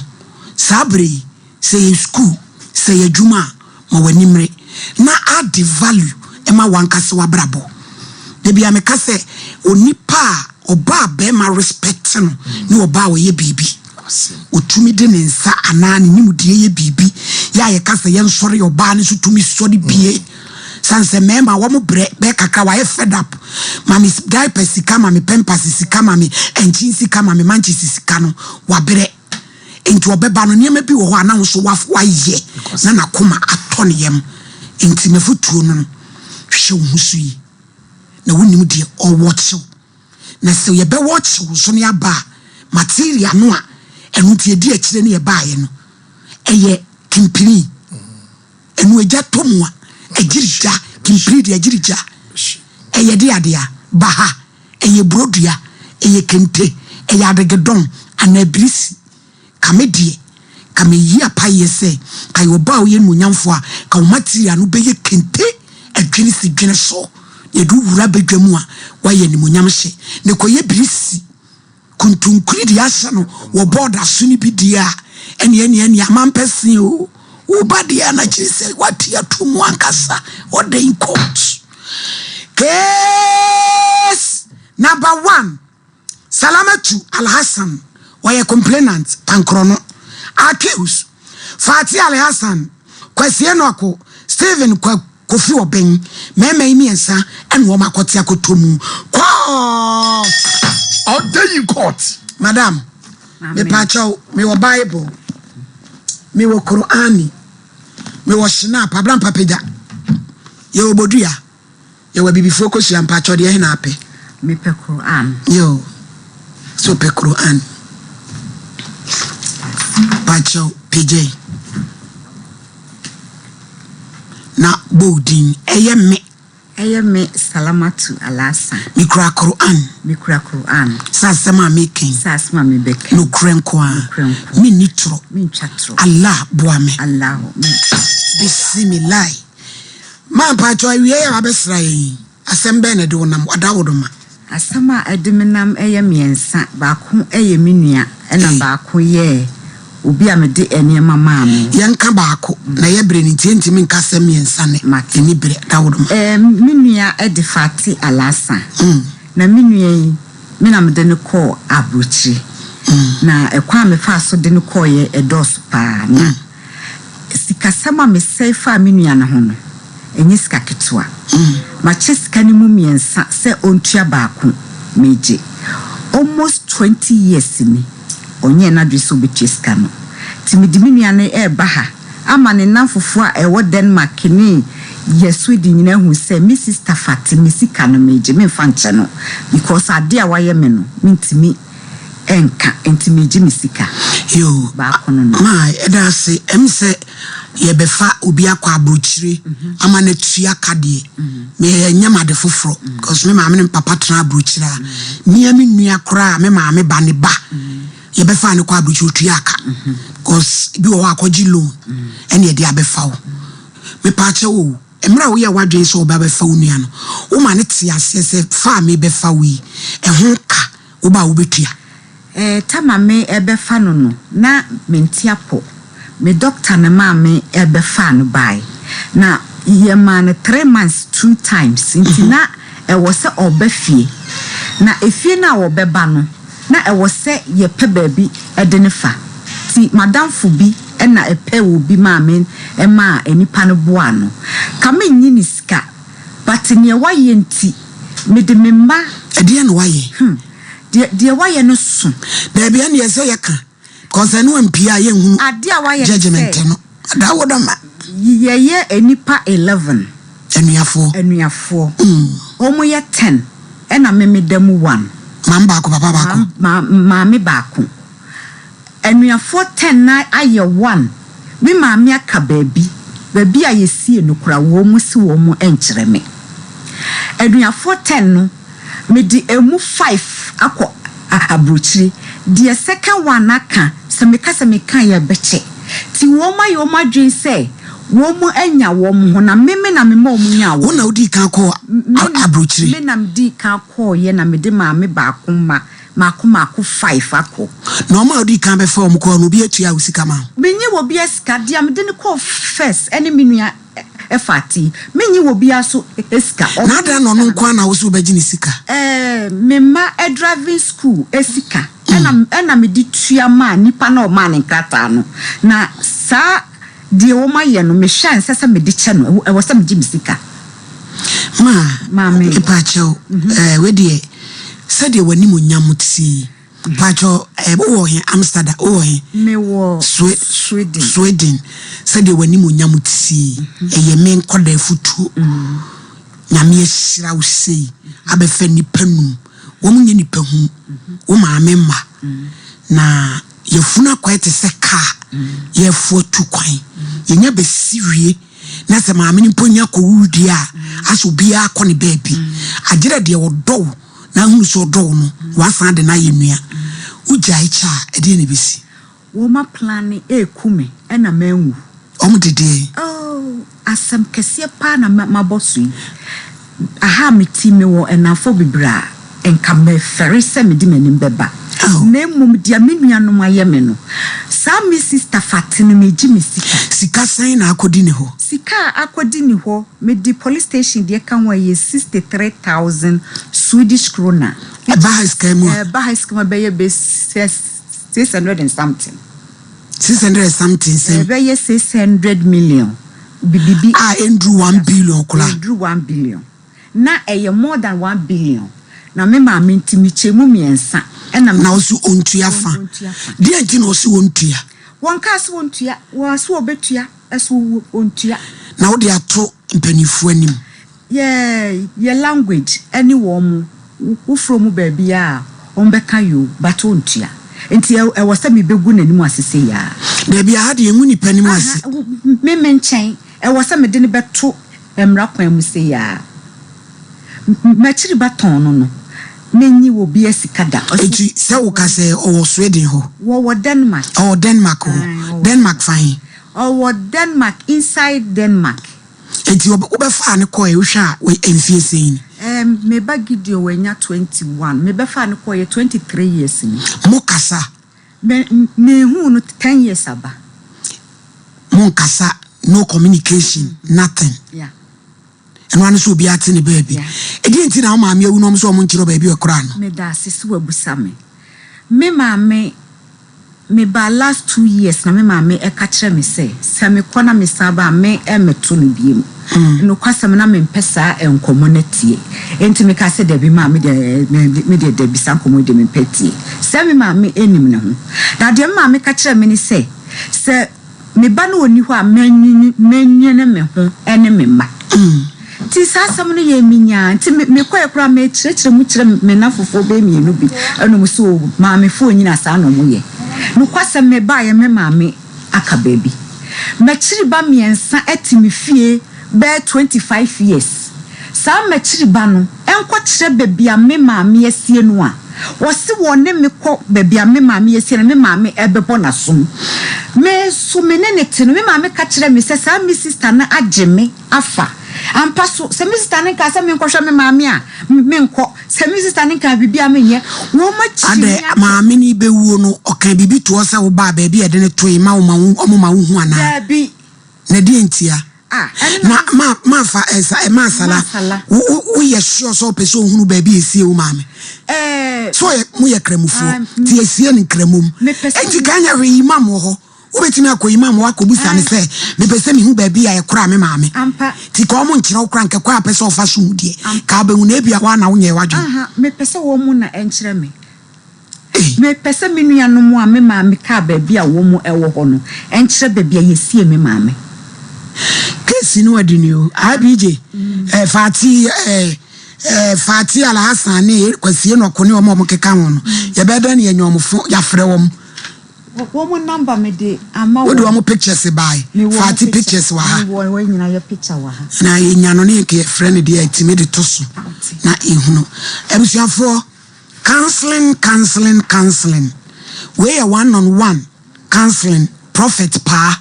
Saa berɛ yi, sɛ ɛyɛ sukuu, sɛ ɛyɛ adwuma a, ma w'ani mmere na add value ma w'ankasa w'abrabɔ. Da biara meka sɛ onipa a ɔbaa barima respect no ne ɔbaa a ɔyɛ biribi. Ɔtumi de ne nsa anaa ne nimdeɛ yɛ biribi. Yɛ a yɛka sɛ yɛnsɔre ɔbaa no nso tumi sɔre bie. Sane sɛ mmarima wɔn brɛ bɛyɛ kakra wayɛ fed up. Ma me diaper sika ma me pampers sika ma me nkyen sika ma me manches sika no wabrɛ. Nti ɔbɛba no nneɛma bi wɔ hɔ a na wo nso wayɛ na n'akoma atɔ ne yam. Nti m'afotuo no no hwɛ wo ho so yie na wonim deɛ ɔwɔkyew. Na sɛ yɛbɛwɔkyew nso ne aba a material no a ɛno nti yɛdi akyire ne yɛbaeɛ no ɛyɛ kimpini. Ɛno egya tɔ mu a, ɛgyiri gya. Kimpiri deɛ ɛgyiri gya. Ɛyɛ de adeɛ a, ba ha. Ɛyɛ burodua, ɛyɛ kente, ɛyɛ adegedɔn anaa birisi. Ka me deɛ, ka meyi apaeɛ sɛ, ka yɛ ɔbaa a woyɛ animuonyamfoɔ a, ka wo material no bɛyɛ kente adwene si dwene so. Na yɛde wo wura badwa mu a, woayɛ animuonyam hyɛ. Na ɛkɔyɛ birisi. Kontonkuri deɛ ahyɛ no wɔ bɔɔda so no bi deɛ a, ɛneɛ ɛneɛ ɛneɛ amampɛ se o. Wo ba deɛ a na kyerɛ sɛ wate ato mu ankasa. Order in court. Case number one, Salamatu Alhassan, ɔyɛ complainant, Pankorɔno. Accused, Fati Alhassan, Kwasi Enoako, Stephen Kwaku. Kofi Obeng, mmarima yi mmiɛnsa na wɔn akɔte akɔtɔ mu kɔɔ. Ɔda yi court. Madam, mepaakyɛw, mewɔ Bible, mewɔ Qur'ani, mewɔ Schnapp, Abrampa pagya, yɛwɔ Bodua, yɛwɔ Abibifoɔ kosua, mpaakyɛw deɛ ɛhe na apɛ? Mepɛ Qur'an. Yo, sɛ ɔpɛ Qur'an. Mpaakyɛw, pagya yi. Na bɔ wo din. Ɛyɛ me. Ɛyɛ me Salamatu Alhassan. Mekura Qur'aan. Mekura Qur'aan. Sɛ asɛm a meka yi. Sɛ asɛm a mebɛka yi. Nokorɛ nko ara. Nokorɛ nko. Menni torɔ. Mentwa torɔ. Allah boa me. Allah me. Bisimilahi. Maa mpakyɛw awiei a wabɛsra yɛn yi. Asɛm bɛn na ɛde wo nam? W'adaworoma. Asɛm a ɛde me nam yɛ mmiɛnsa. Baako yɛ me nua, ɛna baako yɛ obi a mede nneɛma maa no. Yɛnka baako, na ɛyɛ berɛ no nti yɛntumi nka asɛm mmiɛnsa nnɛ. Mate. Yɛnni berɛ. Adaworoma. Me nua de Fati Alasa. Na me nua yi, me na mede no kɔɔ aburokyire. Na ɛkwan a mefaa so de no kɔeɛ ɛdɔɔso pa ara. Na Sikasɛm a mesɛe faa me nua no ho no, ɛnyɛ sika ketewa. Makyɛ sika no mu mmiɛnsa sɛ ɔntua baako, megye. Almost 20 years ni, ɔnyɛɛ n'adwene sɛ ɔbɛtua sika no. Nti mede me nua no reba ha ama ne nnamfofoɔ a ɛwɔ Denmark ne Yɛ Sweden nyinaa hu sɛ me sister Fati me sika no megye memfa nkyɛ no because adeɛ a wayɛ me no mentumi nka nti megye me sika Yoo baako no no. Ma yɛda ase ɛm sɛ yɛbɛfa obi akɔ abrokyire ama no atua ka deɛ me ɛnyɛ me ade foforɔ because me maame ne me papa tena abrokyire a mea me nua koraa me maame ba ne ba yɛbɛfa no kɔ abrokyire otua ka because bi wɔ hɔ akɔgye loan ɛne ɛde abɛfa wo mepaakyɛ o mmerɛ a woyɛ w'adwene sɛ wɔbɛ abɛfa wo nua no woma ne te aseɛ sɛ fa a mebɛfa wo yi ɛho ka woba a wobɛtua. Eh, tama me ɛbɛfa no no, na mente apɔ. Me doctor no maa me ɛbɛfaa no bae. Na yɛmaa no 3 months two times, nti na ɛwɔ sɛ ɔba fie. Na efie no a ɔbɛba no, na ɛwɔ sɛ yɛpɛ baabi ɛde ne fa. Nti madamfo bi ɛna ɛpɛ wɔ bi maa me ɛmaa nipa no boa no. Ka menyi ne sika, but nea wayɛ nti, mede me mma. Ɛdeɛ na wayɛ? Deɛ wayɛ no so. Daabi, ɛne ɛsɛ yɛka because ɛno mpie a yɛnhunu. Adeɛ a wayɛ ne judgment sɛ no ada wo dɔma. Yɛyɛ nipa 11. Anuafoɔ. Anuafoɔ. Wɔn yɛ 10 ɛna meme da mu one. Maame baako, papa baako. Maame baako. Anuafoɔ 10 na ayɛ one. Me maame aka baabi a yɛsie no kora wɔn mu si wɔn mu nkyerɛ me. Anuafoɔ 10 no, mede emu five akɔ aburokyire. Deɛ second one aka sɛ meka sɛ meka yɛ bɛkyɛ. Ti wɔn ayɛ wɔn adwene sɛ wɔn mu anya wɔn ho na meme na mema wɔn nya wɔn. Wo na wodii kan kɔɔ aburokyire? Me na medii kan kɔɔyɛ na mede maame baako ma maako maako five akɔ. Na ɔmo a wodii kan bɛfa wɔn kɔɔ no, obi atua wo sika ma wo? Menye wɔ bi sika. Deɛ mede ne kɔɔ first ɛne me nua ɛfa ati, menye wɔ bi so sika. Na adan na ɔno nko ara na wo so wobɛgye ne sika? Me mma driving school sika ɛna mede tua maa nipa na ɔmaa ne nkrataa no. Na saa deɛ wɔn ayɛ no, mehwɛ a nsɛ sɛ mede kyɛ no, ɛwɔ sɛ megye me sika. Ma Maame. Mpakyɛw, wedeɛ sɛdeɛ w'anim onyam tie, mpakyɛw, wowɔ he? Amsterdam wowɔ he? Mewɔ Sweden. Sweden. Sɛdeɛ w'anim onyam tie, ɛyɛ me nkɔda afutuo. Nyame ahyira wo sei abɛfɛ nnipa num, wɔn nyɛ nipa hu wo maame mma na yɛfunu akɔɛ te sɛ kaa yɛfo atu kwan, yɛnya bɛsi wie na sɛ maame no mpo nya kɔwu deɛ a, asɛ obiara kɔ ne baabi agyerɛ deɛ ɔdɔ wo na ahunu sɛ ɔdɔ wo no, wasan de no ayɛ nua. Wogyae kyɛ a, ɛdeɛ na ɛbɛsi? Wɔma plan eku me ɛna manwu. Ɔmo dedeɛ. Oh, asɛm kɛseɛ paa na mabɔ so yi. Aha me ti, mewɔ ɛnamfo bebree a nka mɛfɛre sɛ mede m'anim bɛba. Na mmom deɛ me nuanom ayɛ me no, saa me sister Fate no, megye me sika. Sika sɛn na akɔdi ne hɔ? Sika a akɔdi ne hɔ, mede police station deɛ ka ho a, ɛyɛ 63,000 Swedish krona. Ɛba ha sika mu a? Ɛba ha sika mu a, bɛyɛ bɛ 600 and something. 600 and something sɛn? Ɛbɛyɛ 600 million bibibi. A ɛnduru 1 billion koraa. Ɛnduru 1 billion. Na ɛyɛ more than 1 billion. Na me maame nti mekyɛ mu mmiɛnsa. Ɛna na ɔsi ontua fa. Ontua fa. Deɛ nti na ɔsi ontua? Wɔn kaa sɛ wɔntua, wɔn so wɔbɛtua, ɛso wɔntua. Na wode ato mpanimfoɔ anim? Yɛ language ɛne wɔn mo wofuro mu baabi a wɔn bɛka yo, but wɔntua. Nti ɛwɔ sɛ mebɛgu n'anim ase sɛ yaa. Dabi, aha deɛ engu nipa anim ase. Me nkyɛn ɛwɔ sɛ mede ne bɛto mmara kwan mu sɛ yaa. M'akyiri ba tɔn no, menyi wɔ bi sika da. Eti sɛ woka sɛ ɔwɔ Sweden hɔ? Wɔwɔ Denmark. Ɔwɔ Denmark hɔ. Denmark fa he? Ɔwɔ Denmark, inside Denmark. Eti wobɛfaa ne kɔɛ, wohwɛ a mfie sɛn ni? Me ba Gideon wanya 21. Mebɛfaa ne kɔɛ 23 years ni. Mo kasa? Me mehu no 10 years aba. Mo nkasa, no communication, nothing? Yeah. Ɛno ano sɛ obiara te ne baabi. Ɛdeɛ nti na wo maame awu na ɔmo sɛ ɔmo nkyerɛ baabi ɔkora no? Meda ase sɛ wabusa me. Me maame, meba last 2 years na me maame ɛka kyerɛ me sɛ sɛ mekɔ na mesan ba a, me ɛmmɛto no biem. Nokwasɛm na mempɛ saa nkɔmmɔ no tie. Enti meka sɛ dabi maa me deɛ, me deɛ dabi, saa nkɔmmɔ yi deɛ mempɛ tie. Sɛ me maame anim ne ho. Na deɛ me maame ka kyerɛ me ne sɛ me ba no ɔnni hɔ a, mɛnwene me ho ne me mma. Saa asɛm no yɛɛ me nyaa, nti me mekɔɛ koraa mekyerɛkyerɛ mu kyerɛ me nnamfofoɔ bɛyɛ mmienu bi, ɛna wɔn se oo maamefoɔ nyina saa na wɔn yɛ. Nokwasɛm mebaeɛ me maame aka baabi. M'akyiri ba mmiɛnsa te me fie bɛyɛ 25 years. Saa m'akyiri ba no nkɔkyerɛ baabi a me maame asie no a, wɔse wɔne me kɔ baabi a me maame asie no a, me maame bɛbɔ n'asom. Me nso me ne no te no, me maame ka kyerɛɛ me sɛ saa me sista no agye me afa. Ampa so, sɛ me sista no nkaa sɛ menkɔhwɛ me maame a, menkɔ. Sɛ me sista no nkaa biribi a menyɛ. Wɔakyiri me Adɛn, akyɛ. maame no rebɛwuo no, ɔkaa biribi toɔ sɛ wobaa baabi a yɛde no toe ma wo ma wɔma wohu anaa? Daabi. Na deɛn ntia? Ah, ɛno na Na ma ma fa ɛsa eh, ma sala. Ma sala. Wo wo woyɛ sure sɛ ɔpɛ sɛ ohunu baabi a esie wo maame? Ɛɛ. So ɔyɛ mo yɛ kramofoɔ? Ah, Ti esie no nkramom. Mepɛ sɛ Enti ka nyɛ hwee imam wɔ hɔ. Wobɛtumi akɔ imam hɔ akɔbusa no sɛ mepɛ sɛ mehu baabi a yɛkoraa me maame. Ampa. Ti ka ɔmo nkyerɛ wo koraa nkɛ kwan a pɛ sɛ ɔfa so hu deɛ. Ampa. Ka wobɛhu no ebia hɔ ara na wonyɛɛ w'adwene. Aha, mepɛ sɛ wɔn na ɛnkyerɛ me. Ei. Mepɛ sɛ me nuanom a me maame kaa baabi a wɔn wɔ hɔ no nkyerɛ baabi a yɛsiee me maame. Case no adi o. IBJ, eh, Fati, eh, eh, Fati Alhassan ne Kwasi Enoch ne wɔn a wɔkeka ho no, yɛbɛyɛ dɛn na yɛanya wɔn fo, yɛafrɛ wɔn. Wɔn number mede ama wɔn. Wode wɔn pictures bae. Mewɔ wɔn Fati picture. pictures wɔ ha. Mewɔ wɔn nyinaa yɛ picture wɔ ha. Na yɛnya no ne yɛnka yɛfrɛ no deɛ ɛtumi de to so na yɛhunu. Abusuafoɔ. Counseling counseling counseling wei yɛ one on one counseling prophet paa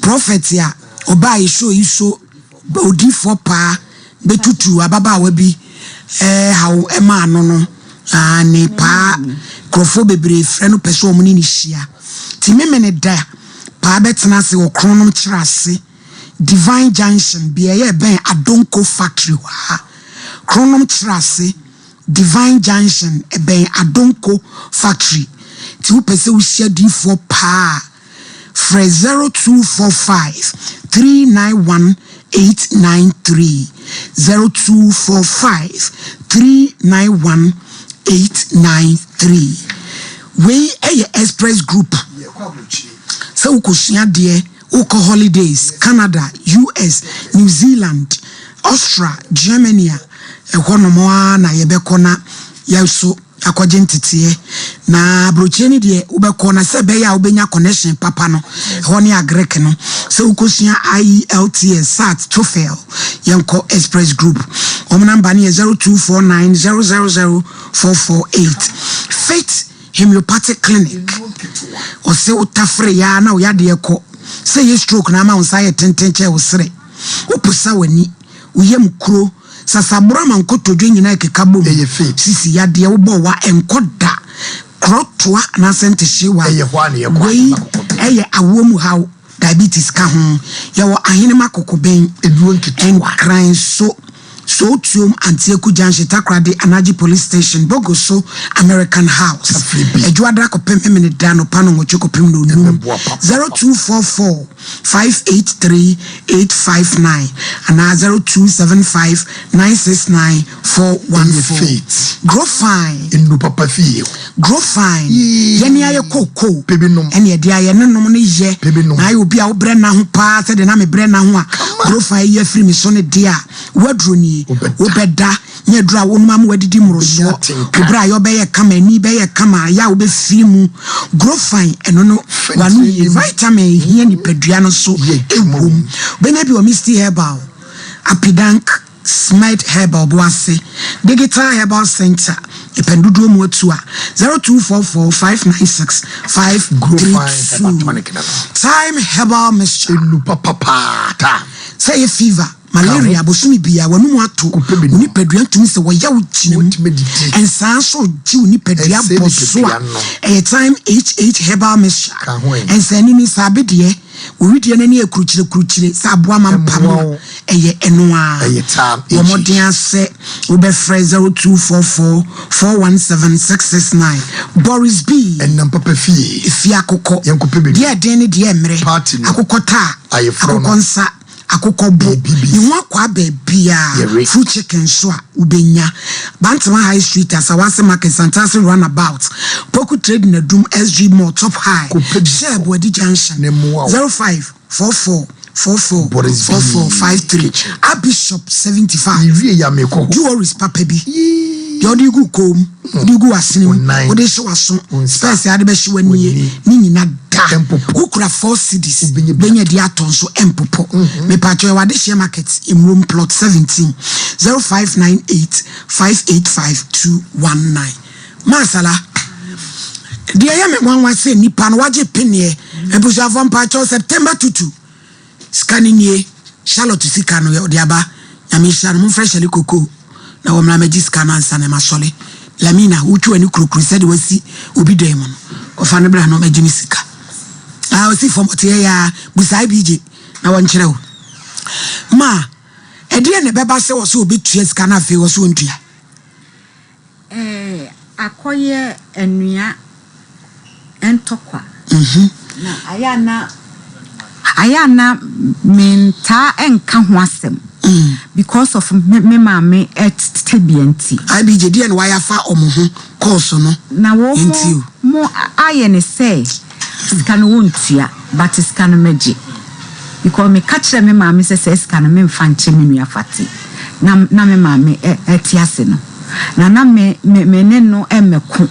prophet a ɔbaa yɛ show yi so odiifoɔ paa bɛtutu ababaawa bi ɛhaw ɛmaa no no ne paa nkurɔfoɔ bebree frɛ no pɛ sɛ wɔn ne no hyia ti memene da paa bɛtena ase wɔ kronom kyerɛ ase Divine Junction, beaeɛ a ɛbɛn Adonko Factory hɔ ara. Kronom kyerɛ ase, Divine Junction, ɛbɛn Adonko Factory. Nti wopɛ sɛ wohyia diyifoɔ paa a, frɛ 0245 391 893, 0245 391 893. Wei yɛ Express Group. Sɛ wokɔsua adeɛ Wokɔ holidays Canada, US, New Zealand, Austria, Germany a, ɛhɔ nom ara na yɛbɛkɔ na yɛn nso yɛakɔgye nteteɛ. Na aburokyire no deɛ wobɛkɔ na sɛ ɛbɛyɛ a wobɛnya connection papa no, ɛhɔ ne Agric no. Sɛ wokɔsua IELTS, SAT, TOEFL, yɛnkɔ Express Group. Wɔn namba no yɛ 0249 000 448. Faith Homeopathic clinic ɔse wo tafere yaa na wo yadeɛ kɔ sɛ ɛyɛ stroke na ama wo nsa ayɛ tenten kyɛɛ wo serɛ wo posa w'ani wo yam kuro sasaboro ama nkotodwe nyinaa ɛkeka bom sisi yadeɛ wo bɔ wa ɛnkɔ da korɔ toa anaasɛ ntehyewa wei ɛyɛ awoɔ mu haw diabetes ka ho yɛwɔ ahenema kokoben nkran so Sowutuom Antieku Junction, Takoradi Anagye Police Station, Bogoso American House, Adwoada kɔpem Memeneda anɔpa nnɔnwɔtwe kɔpem nnɔnnum, 0244 583 859 anaa 0275 969 414. Grow Fine. Grow Fine, Yɛne ayɛ kookoo ɛne ɛde ayɛ ne nom ne yɛ na ayɛ obi a wobrɛ nna ho paa sɛdeɛ na mebrɛ nna ho a Grow Fine ayi afiri me so ne deɛ a W'aduro nie, wobɛda, nyɛ aduro a wonom ama w'adidi mmorosoɔ, wo berɛ a yɔ bɛyɛ kama, ani bɛyɛ kama, ayɛ a wobɛfiri mu. Grow Fine, ɛno no w'ano yie, vitamin a ɛhia nipadua no nso wom. Wobɛnya bi wɔ Misty Herbal, Apidank, Smed Herbal Boase, Digital Herbal Centre, Epɛn dodoɔ mu atu a, 0244 596 532. Thyme Herbal Mixture. Sɛ ɛyɛ fever, malaria, bosome biara, w'anum ato, wo nipadua ntumi sɛ wɔyɛ wo gyina mu, nsaa nso gye wo nipadua bɔ so a, ɛyɛ Thyme HH Herbal Mixture. Nsaanini, saabedeɛ, Wo wedeɛ no ani yɛ kurukyire-kurukyire sɛ aboa ma mpam a, ɛyɛ ɛno ara. Bɔ mmɔden ara sɛ wobɛfrɛ 0244 417 669. Boris B. Ɛnam papa fie. Efie akokɔ. Yɛnkɔpɛ baabi. Deɛ ɛden ne deɛ ɛmmerɛ. Party no. Akokɔ taa. Ayeforɔ no. Akokɔ nsa. Akokɔ bo. Biribi. Ne ho akwaa baabiara. Yɛwe. Fruit chicken nso a, wobɛnya. Bantama High Street, Asawase Market, Santase Runabout, Poku Trading Adum, SG Mall, Top High, Kɔpɛ bi Shell Boadi Junction, na mmoa wo. 0544. 44 Boris B. 44 53 Kitchen. Abishop 75 Mewie ya mekɔ hɔ. Jewelries papa bi. Yee. Deɛ wode gu kɔn mu, wode gu w'asene Wo mu, nan. wode hyɛ w'aso, Wo nsa. spɛs a wode bɛhyɛ w'anie, W'ani. ne nyina da. Ɛmpopo. Wokura 4 cedis, Wobɛnya bi bɛnya di atɔ nso ɛmpopo. Mepatwɔ yɛwɔ Adehyeɛ Market, Mmrom plot 17, 0598 585 219. Masala, deɛ ɛyɛ me nwanwa sɛ nipa no wagye peneɛ. Abusuafoɔ mpakyɛw September tutu. Sika no nie, Charlotte sika no ɔde aba, Nyame nhyira no, momfrɛ Shirley Koko na wɔmmra mmɛgye sika no ansa na masɔre. Lamina, wotwi w'ani kurokuro sɛdeɛ wasi obi dan mu no, kɔfa no bra na ɔmmɛgye ne sika. Ah, ɔsi fam, ɔte yɛ yaa, busa IBJ na wɔnkyerɛ wo. Ma, ɛdeɛn na ɛbɛba sɛ ɔsɛ ɔbɛtua sika no afei ɔsɛ ɔntua? Ɛɛ, akɔyɛ anua ntɔkwa. Na ayɛ a na ayɛ a na mentaa nka ho asɛm because of me me maame tebea nti. IBJ, deɛ na wayɛ afa wɔn ho kɔɔso no Na wɔn nti o. mo ayɛ ne sɛ sika no wɔntua but sika no mɛgye because meka kyerɛ me maame sɛ saa sika no memfa nkyɛ me nua Fati na na me maame ɛte ase no na na me me me ne no mmɛko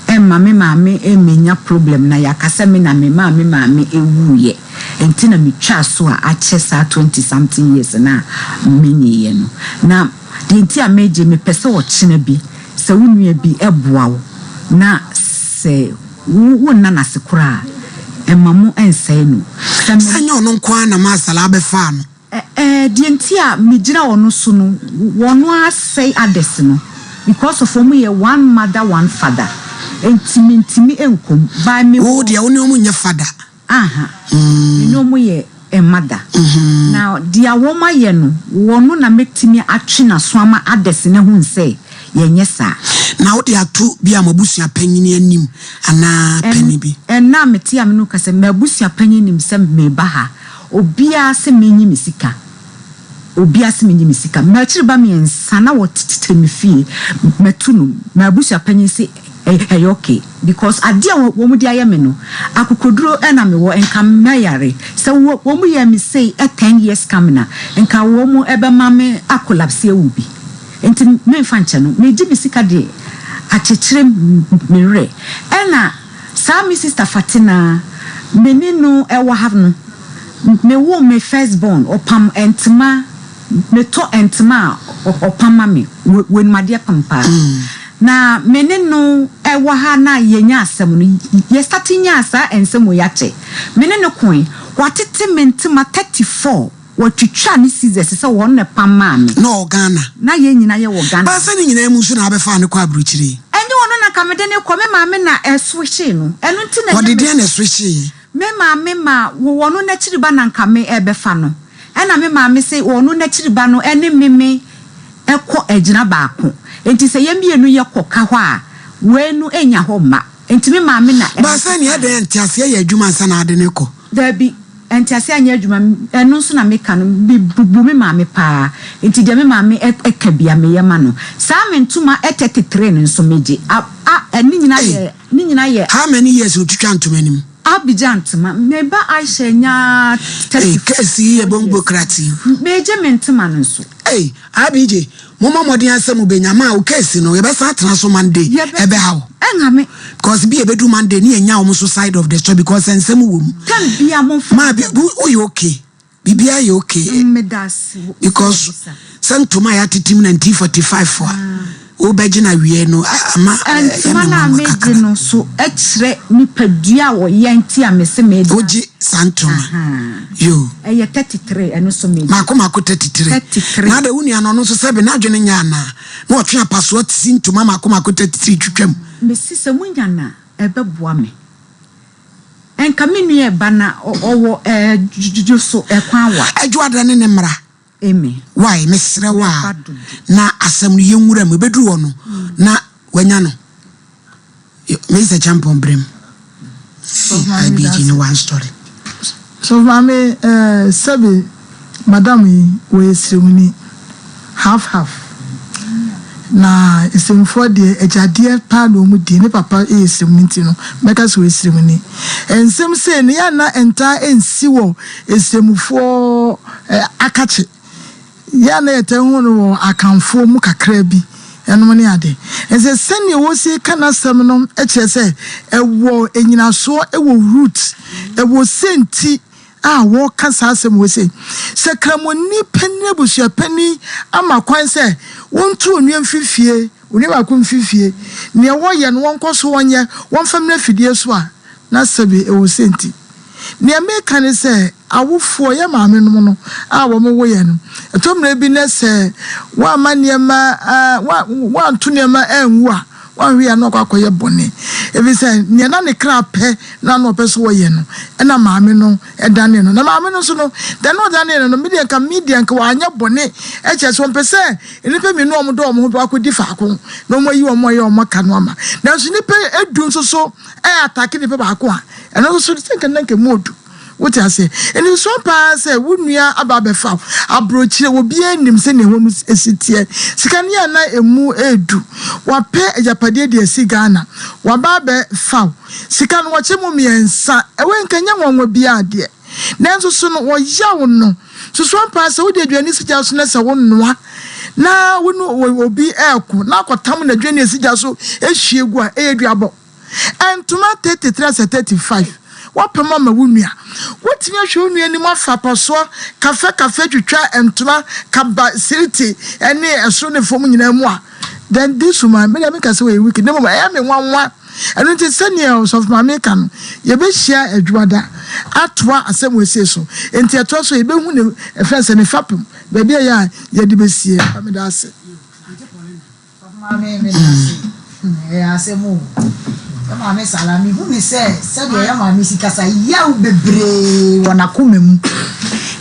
ɛmma me maame mmɛnya problem na yɛaka sɛ me na me maa me maame ɛwuiɛ nti na metwaa so a akyɛ saa 20 something years na menyeeɛ no na deɛ nti a megye mepɛ sɛ ɔkyena bi sɛ wo nua bi ɛboa wo na sɛ wo wonna n'ase koraa ɛma mo ɛnsɛe no sɛ me Sɛ nyɛ ɔno nko ara na Masala abɛfaa no. Ɛɛ deɛ nti a megyina ɔno so no wɔn asɛe others no because of wɔn yɛ one mother one father nti mentimi nkom by me Wo wɔ deɛ wo ne wɔn nyɛ father. Aha me ne wɔn yɛ mother na deɛ wɔn ayɛ no wɔn na mɛtumi atwe n'aso ama others no ahunu sɛ yɛnyɛ saa. Na wode ato bi a mo abusua panyin anim anaa panin bi? Ɛnnɛ a mete a me ne wo kasa yi, m'abusua panyin nim sɛ meba ha. Obiara se menyi me sika. Obiara se menyi me sika. M'akyiri ba miensa na wɔtete me fie. Matu no. M'abusua panyin se ɛyɛ okay because adeɛ a wɔn de ayɛ me no, akokoduro na mewɔ, nka mɛyare. Sɛ wɔn yɛɛ me sei 10 years coming a, nka wɔn bɛma me akolapse awu bi. Nti memfa nkyɛ no. Megye me sika de akyekyere me werɛ. Ɛna saa me sister Fatina, me ne no wɔ ha no, me woo me first born, ɔpam ntoma, me tɔ ntoma a ɔpam ma me, wɔnim adeɛ pam paa. Na me ne no wɔ ha na yɛnya asɛm no, yɛ starte nyaa saa nsɛm wei akyɛ. Me ne no koe, watete me ntoma 34. Wɔtwitwaa ne scissors sɛ wɔn na ɛpam maa me. Na ɔwɔ Ghana. Na yɛn nyinaa yɛwɔ Ghana. Baa sɛ ne nyinaa mu nso na abɛfaa no kɔ aburokyire yi. Ɛnyɛ ɔno na nka mede no rekɔ, me maame na ɛswitchee no. Ɛno nti na ɛnyɛ Wɔde me. deɛn na ɛswitcheeɛ? Me maame ma ɔno n'akyiri ba na nka me rebɛfa no. Ɛna me maame se ɔno n'akyiri ba no ne me me kɔ agyina baako. Enti sɛ yɛn mmienu yɛkɔ ka hɔ a, wei no nnya hɔ mma. Enti me maame na Baa sɛ nea ɛsesa ɛdɛn a nteaseɛ yɛ adwuma ansa na ade no rekɔ? Dabi, nteaseɛ anyɛ adwuma. Ɛno nso na meka no, mebu me maame paa. Enti deɛ me maame ka biara, meyɛ ma no. Saa me ntoma 33 no nso, megye. A, a, ne nyinaa Ei, yɛ, ne nyinaa yɛ. how many years na otwitwa ntoma no mu? Abidjan ntoma. Me ba Aisha anya Ei, case yi yɛ 34 bongo years. krati. Megye me ntoma no nso. Ei, IBJ, mommɔ mmɔden ara sɛ mobɛnya ma wo case no, yɛbɛsan atena so Monday, Yɛbɛ, ɛbɛha wo. ɛnha me. Because bi a ɛbɛduru Monday ne yɛnya wɔn nso side of the story because nsɛm wɔ mu. Time biara momfa Ma, bi, wo, woyɛ okay. Biribiara yɛ okay. Meda ase sɛ Because wabisa. sɛ ntoma a yɛatetem 1945 a wobɛgye no awie no ama ɛyɛ Ntoma me no a nwanwa megye kakra. no so kyerɛ nipadua a wɔyɛ nti a mese meda. Wogye saa ntoma. Ahaa. Yo. Ɛyɛ 33 ɛno nso megye. Mako mako 33. 33. Na adɛ wo nua no ɔno nso sɛbe n'adwene nyɛ anaa? Na ɔtwe apasoɔ si ntoma mako mako 33 twitwam. Mese sɛ monya no a ɛbɛboa me. Nka me nua ɛba na ɔwɔ ɛɛ dwo so ɛkwan wa. Adwoada ne ne mmra. Amen. Wai mesrɛ wo a Mɛba dodo. na asɛm no yɛnwura mu ɛbɛduru hɔ no na wanya no Mese Kyampɔn brem IBG ne one story. So maame eh, sɛbi madam yi wɔyɛ siremuni half half. Na Esremfoɔ deɛ, agyadeɛ paa na wɔn die. Me papa yɛ Esremni nti no, mɛka sɛ ɔyɛ Esremni. Nsɛm sei no, yɛ a na ɛntaa nsi wɔ Esremfoɔ akakye. Yɛ a na yɛtaa hu no wɔ Akanfoɔ mu kakra bi nom ne ade. Ɛsɛ sɛdeɛ wɔsi ka n'asɛm no kyerɛ sɛ ɛwɔ nnyinasoɔ, ɛwɔ root, ɛwɔ sɛnti a wɔka saa asɛm wei sei, Sɛ Kramoni panin abusua panin ama kwan sɛ wɔntu onua mfiri fie, onua baako mfiri fie, nea wɔyɛ no wɔnkɔ so wɔnyɛ, wɔmfa mmra afidie so a, na sɛbe ɛwɔ sɛnti. Nea meka ne sɛ, awofoɔ, yɛn maamenom no a wɔwo yɛn no, ɛtɔ mmerɛ bi na sɛ woamma nneɛma, woanto nneɛma angu a, wanhwɛ yie a na wakɔ akɔyɛ bɔne. Ɛfiri sɛ, nea na ne kra pɛ na na ɔpɛ sɛ ɔyɛ no, ɛna maame no danee no. Na maame no nso no, deɛ na ɔdanee no no, me deɛ nka me deɛ nka wanyɛ bɔne. Ɛkyerɛ sɛ ɔmpɛ sɛ nnipa mmienu a wɔdɔ wɔn ho bɛkɔ akɔdi faako na wɔayi wɔn a ɛyɛ wɔn aka no ama. Nanso nnipa du nso so atake nipa baako a, ɛno nso so sɛ nka na nka emu odu. Wote aseɛ? Anisoɔ paa sɛ wo nua aba abɛfa wo. Aburokyire, obiara nnim sɛnea ɛhɔ no si teɛ. Sika no yɛ a na emu redu. Wapɛ agyapadeɛ de asi Ghana. Waba abɛfa wo. Sika no wɔkyɛ mu mmiɛnsa. Ɛwɔ nka ɛnyɛ nwanwa biara deɛ. Nanso so no wɔyaw no. Susu ampa sɛ wode aduane si gya so na sɛ wonoa na wo ne obi reko na akɔtam n'aduane a esi gya so hwie gu a, ɛyɛ duabɔ. Ntoma 33 asɛ 35 Woapam ama wo nua. Wotumi ahwɛ wo nua anim afa apɔsoɔ, kafe kafe twitwa ntoma kaba siriti ne ɛsoro ne fam nyinaa mu a, then this woman, me deɛ menka sɛ ɔyɛ wicked na mmom ɛyɛ me nwanwa. Ɛno nti sɛdeɛ Ɔsɔfo Maame reka no, yɛbɛhyia Adwuada atoa asɛm wei sei so. Nti ɛtoa so a yɛbɛhu ne, ɛfrɛ no sɛ ne fapem, baabi a ɛyɛ a yɛde bɛsie. Papa meda ase. Sɔfo Maame meda ase. Ɛyɛ asɛm o. Yɛ maame Sala, mehu ne sɛ sɛdeɛ yɛ maame si kasa, yaw bebree wɔ n'akoma mu.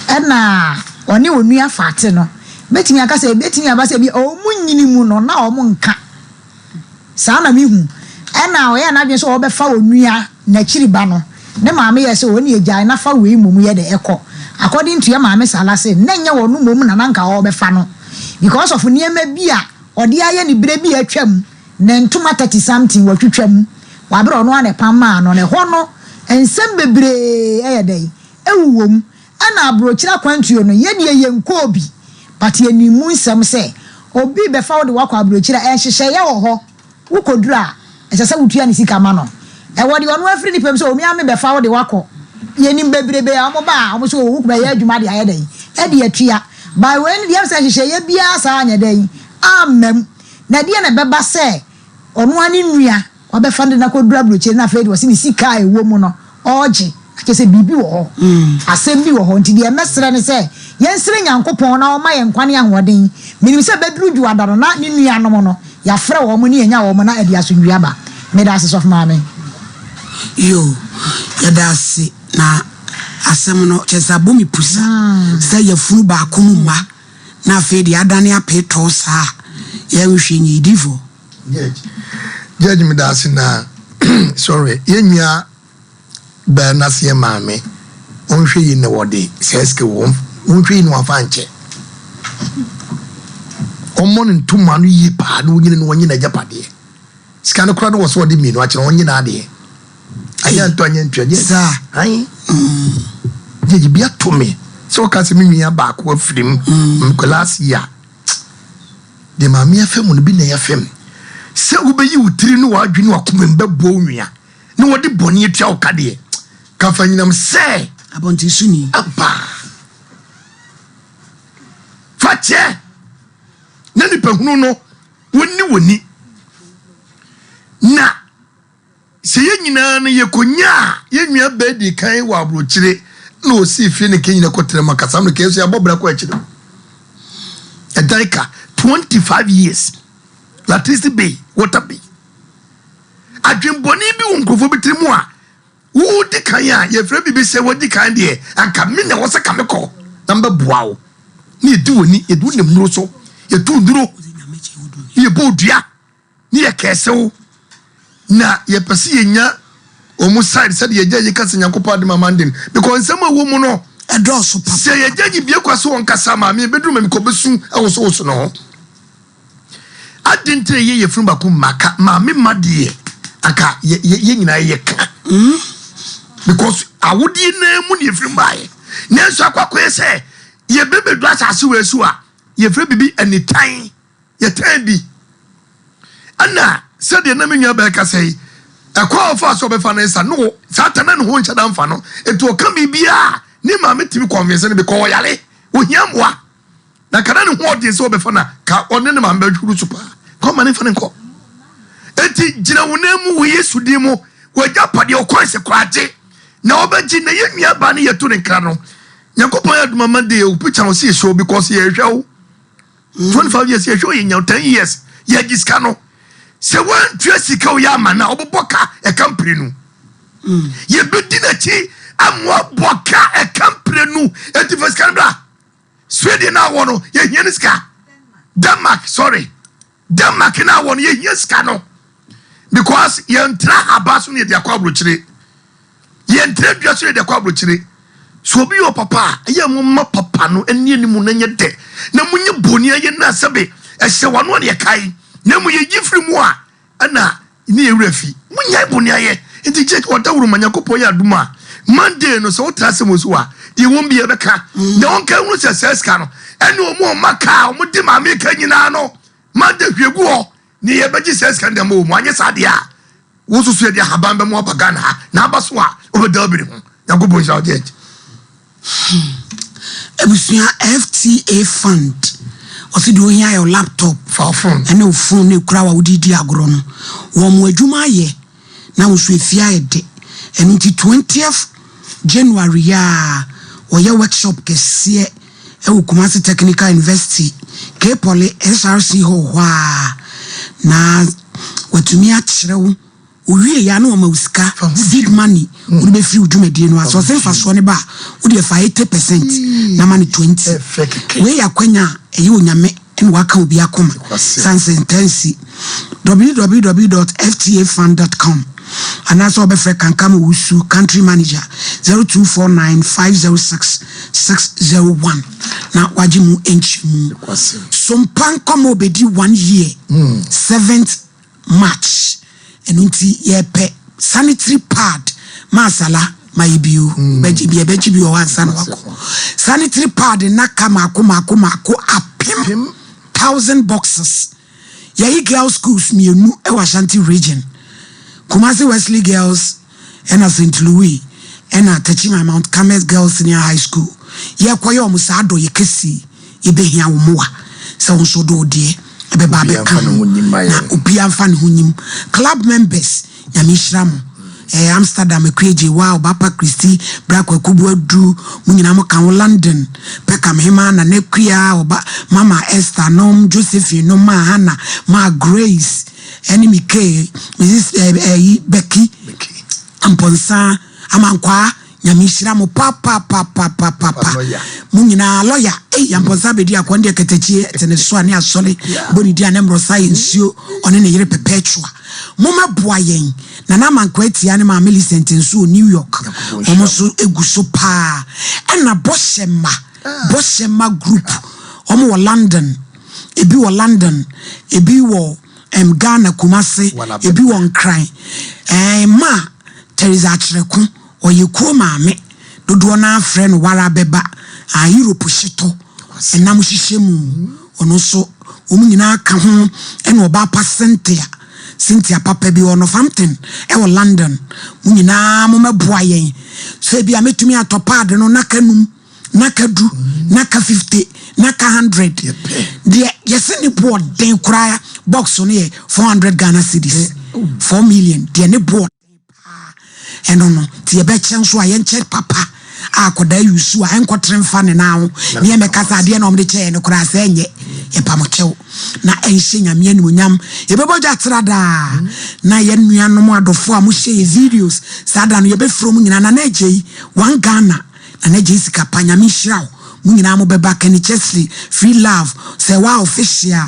Ɛna ɔne onua Fate no, mɛtumi aka sɛ ɛbɛtumi aba sɛ bi wɔn nyini mu no na wɔn nka. Saa na mehu. Ɛna ɔyɛɛ n'adwene sɛ ɔbɛfa onua n'akyiri ba no. Ne maame yɛɛ sɛ ɔne agyae na fa wei mmom yɛ dɛ ɛkɔ. According to yɛ maame Sala se na ɛnyɛ ɔno mmom na na anka ɔrebɛfa no because of nneɛma bi a ɔde ayɛ no berɛ bi a atwam, ne ntoma thirty something watwitwa mu wɔ aberɛ a ɔno ara na ɛpam maa no no. Ɛhɔ no nsɛm bebree yɛ dɛn ɛwowɔ mu. Ɛna abrokyire akwantuo no yɛdeɛ yɛnkɔɔ bi but yɛnim mu nsɛm sɛ obi rebɛfa wo de wo akɔ abrokyire a nhyehyɛeɛ wɔ hɔ wokɔduru a ɛsɛ sɛ wotua ne sika ma no ɛwɔ deɛ ɔno afiri ne pɛ mu sɛ omi ame bɛfa wo de wo akɔ yɛnim bebrebe a wɔn ba a wɔn sɛ oh wokɔbɛyɛ adwuma de ayɛ dɛn ɛde atua by wei no deɛ ɛm sɛ nhyehyɛeɛ biara saa anyɛ dɛn amma mu na ɛdeɛ na ɛbɛba sɛ ɔno ara ne nua Wabɛfa no de no akɔduru aburokyire na afei deɛ ɔse ne sika a ɛwɔ mu no ɔregye. Na kyerɛ sɛ biribi wɔ hɔ. Asɛm bi wɔ hɔ. Nti deɛ mɛsrɛ ne sɛ yɛnsrɛ Nyankopɔn na ɔmma yɛn nkwa ne ahoɔden. Menim sɛ bɛduru Dwoada no na ne nuanom no yɛafrɛ wɔn ne yɛanya wɔn na ɛde asomdwie aba. Meda ase Sɔfo Maame. Yoo yɛda ase na asɛm no kyerɛ sɛ abɔ me pusa sɛ yafunu baako mu mma na afei deɛ adane apeetɔɔ saa a yɛnhwɛ nyɛ difoɔ. Judge Judge medase na sorry yɛn nua baa nase yɛ maame ɔnhwɛ yi na wɔde saa sika wɔ wɔnhwɛ yi na wɔafa ankyɛ ɔmmɔ no ntoma no yie paa na ɔnyini no wɔnye n'agyapadeɛ sika no koraa no wɔ so ɔde mmienu akyerɛ ɔnye n'adeɛ anyɛ ntɔ anyɛ ntua gye saa ayi gyegye bi ato me sɛ ɔka sɛ me nua baako afiri mu nkwadaa ase yi a Deɛ maame afa mu no bi na yɛafa mu. Sɛ wobɛyi wo tiri ne w'adwene ne w'akoma mu bɛboa wo nua na wɔde bɔne atua wo ka deɛ, ka fa nyinam sɛ abɔntensoni. Ampa. Fa kyɛ na nipa hunu no wɔnni w'ani na Sɛ yɛn nyinaa no yɛkɔnyaa yɛn nua baa dii kan wɔ abrokyire na ɔsii fie ne kɛnyina kɔtena mu akasa no kɛn so yɛabɔ bra kɔ akyire o. Ɛdan ka 25 years electricity bill water bill. Adwenbɔne bi wɔ nkurɔfoɔ bi tiri mu a wodi kan a yɛfrɛ biribi sɛ wadi kan deɛ anka me na ɛwɔ sɛ ka mekɔ na mbɛboa wo ne yɛdi w'ani yɛde wo nam nnuro so yɛtu nnuro ne yɛbɔ odua ne yɛ kɛsew na yɛpɛ sɛ yɛnya wɔn side sɛdeɛ yɛgya yi ka sɛ Nyankopɔn adom ama den because nsɛm a ɛwɔ mu no ɛdɔɔso papa. Sɛ yɛgya yi bie kwa so wɔn kasa maame ebeduru ma mekɔ bɛsu ɛwosowoso ne ho. Adɛn nti na yɛyɛ yafunu baako mma ka maame mma deɛ anka yɛ yɛ yɛn nyinaa yɛ ka because awodeɛ naa mu na yɛfiri mmaeɛ nanso akɔ akɔyɛ sɛ yɛbɛbɛdu asase wei so a yɛfrɛ biribi anitan yɛtan bi ɛna sɛdeɛ na me nua bɛɛ kasa yi ɛkɔ a ɔfa so ɔbɛfa ne nsa no saa ta na ne ho nhyɛ da mfa no nti ɔka biribiara ne maame tumi convince no because ɔyare ohia mmoa. Na ka na ne ho ɔden sɛ ɔbɛfa no a, ka ɔne ne maame bɛhuru so paa. Ka ɔma ne mfa no nkɔ. Enti gyina wo nan mu wɔ Yesu din mu. W'agyapadeɛ, wo kwan sɛ koraa gye. Na ɔbɛgye. Na yɛn nua baa no yɛto ne nkra no. Nyankopɔn ayɛ adom ama de wo picture wo sɛ yɛhyɛ wo because yɛhwɛ wo. 25 years yɛhwɛ wo yɛnya wo 10 years yɛgye sika no. Sɛ woantua sika wo yɛ ama no a wobɛbɔ ka ɛka mprenu. Yɛbɛdi n'akyi ama wabɔ ka ɛka mprenu. Enti fa sika no bra. Sweden na wɔ no yɛhia ne sika. Denmark sorry Denmark na wɔ no yɛhia sika no because yɛntra haba so na yɛde akɔ aburokyire yɛntra dua so na yɛde akɔ aburokyire so obi yɛ ɔpapa a ɛyɛ mo ma papa no ɛni anim na nyɛ dɛ na mo nyɛ boni ayɛ na sɛbe ɛhyɛ wɔn ano na yɛkae na mo yɛyi firi mu a Ɛna ne yɛ werɛ fi. Mo nyae bone ayɛ. Nti Jake ɔdawuro ma Nyankopɔn yɛ adom a Monday no sɛ wo tra asɛm wɔ so a deɛ wɔm biara bɛka. Na ɔnka nhunu sɛ saa sika no ɛne ɔmo a ɔma kaa a ɔmo de maame ka nyinaa no Monday hwie gu hɔ ne yɛ bɛgye saa sika no de ama wɔn. Anyɛ saa deɛ a wo nso so yɛde ahaban bɛmo aba Ghana ha na aba so a wobɛda abiri ho. Nyankopɔn nhyira wo Jake. Hmm. Abusua FTA fund. Ɔsi deɛ ohia yɛ o laptop. Fa wo phone. Ɛne o phone na ekura wa wode di agorɔ no. Wɔn mo adwuma ayɛ na wo nso efie ayɛ de. Ɛno nti 20th January yi a wɔyɛ workshop kɛseɛ ɛwɔ Kumasi Technical University, K-Poly SRC hall hɔ a na watumi akyerɛ wo. Owie yɛ a na wama wo sika, seed money, wode bɛfiri wo dwumadie no ase. Ɔse mfasoɔ no ba a, wo deɛ fa 80 percent na ma no 20. Wei yɛ akwanya a ɛyɛ Onyame na waka obi akoma. Sane sɛ ntaa nsi. Www dot ftafund dot com anaasɛ wobɛfrɛ Kankam Owusu, Country Manager, 0249 506 601 na wagye mu nkyerɛmu. Sompa nkɔmmɔ ɔbɛdi one year, 7th March ɛno nti yɛpɛ sanitary pad ma asala ma yɛ bio mm. bɛgye bi ɛbɛgye bi wɔ hɔ ansa na wakɔ sanitary pad nnaka maako maako maako apem thousand boxes yɛyi girls schools mmienu ɛwɔ Ashanti region Kumasi Wesley girls ɛna St. Louis ɛna Techiman Mount Carmel Girls Senior High School. Yɛrekɔyɛ wɔn saa adɔeɛ kɛseɛ yi, yɛbɛhia wo mmoa sɛ wo nso wode wo deɛ ɛbɛba abɛka ho na obiara mfa ne ho nyim. Club members, Nyame nhyira mo. Eh, Amsterdam, Akua Gyewa, Ɔbapa Christy, Bra Kwaku Boadu, mo nyinaa mo ka ho, London, Peckham Hemaa, Nana Akua, Ɔba, Mama Esther nom, Josephine nom, Maa Hannah, Maa Grace, ɛne me kay Mrs ɛyi Becky Amponsah Amankwaa Nyame nhyira mo papapapapapa mo nyinaa lɔya ei Amponsah bɛdi akɔ ne deɛ katakyie te ne so a ne asɔre bɔ ne di a ne mmorosa yɛ nsuo ɔne ne yere Perpetua mo mɛboa yɛn Nana Amankwaa Atia ne Maame Millicent nso wɔ New York wɔn nso egu so paa ɛna bɔhyɛ mma bɔhyɛ mma group wɔn wɔ London ebi wɔ London ebi wɔ Ɛm Ghana Kumase ebi wɔ Nkran ɛɛ ma Theresa Akyerɛko ɔyɛ kuo maame dodoɔ no ara frɛ no wara bɛba ah Europe hyetɔ ɛnam hyehyɛ mu ɔno nso wɔn nyinaa ka ho ɛna ɔbaa pa Cynthia Cynthia papa bi wɔ Northampton ɛwɔ London mo nyinaa mo mɛboa yɛn sɛ ebi a mɛtumi atɔ paade no naka num na ka du na ka 50 na ka 100 deɛ yɛse ne boɔ den koraa box no yɛ 400 Ghana cedis 4 million deɛ ne boɔ den paa ɛno no nti yɛbɛkyɛ nso a yɛnkyɛ papa a akɔdaa yusu a ɛnkɔtere mfa ne nan ho ne yɛmɛka sɛ adeɛ na ɔmde kyɛɛ no koraa sɛ ɛnyɛ yɛpamo kyɛw na ɛnhyɛ Nyame animuonyam yɛbɛbɔ dwa tra daa na yɛn nuanom adɔfo a mohyɛ yɛ videos saa da no yɛbɛfrɛ mu nyinaa na na agya yi one Ghana Nana Gyei sika pa Nyame nhyira wo mo nyinaa mo bɛba Kenny Chesley free love sɛ wa official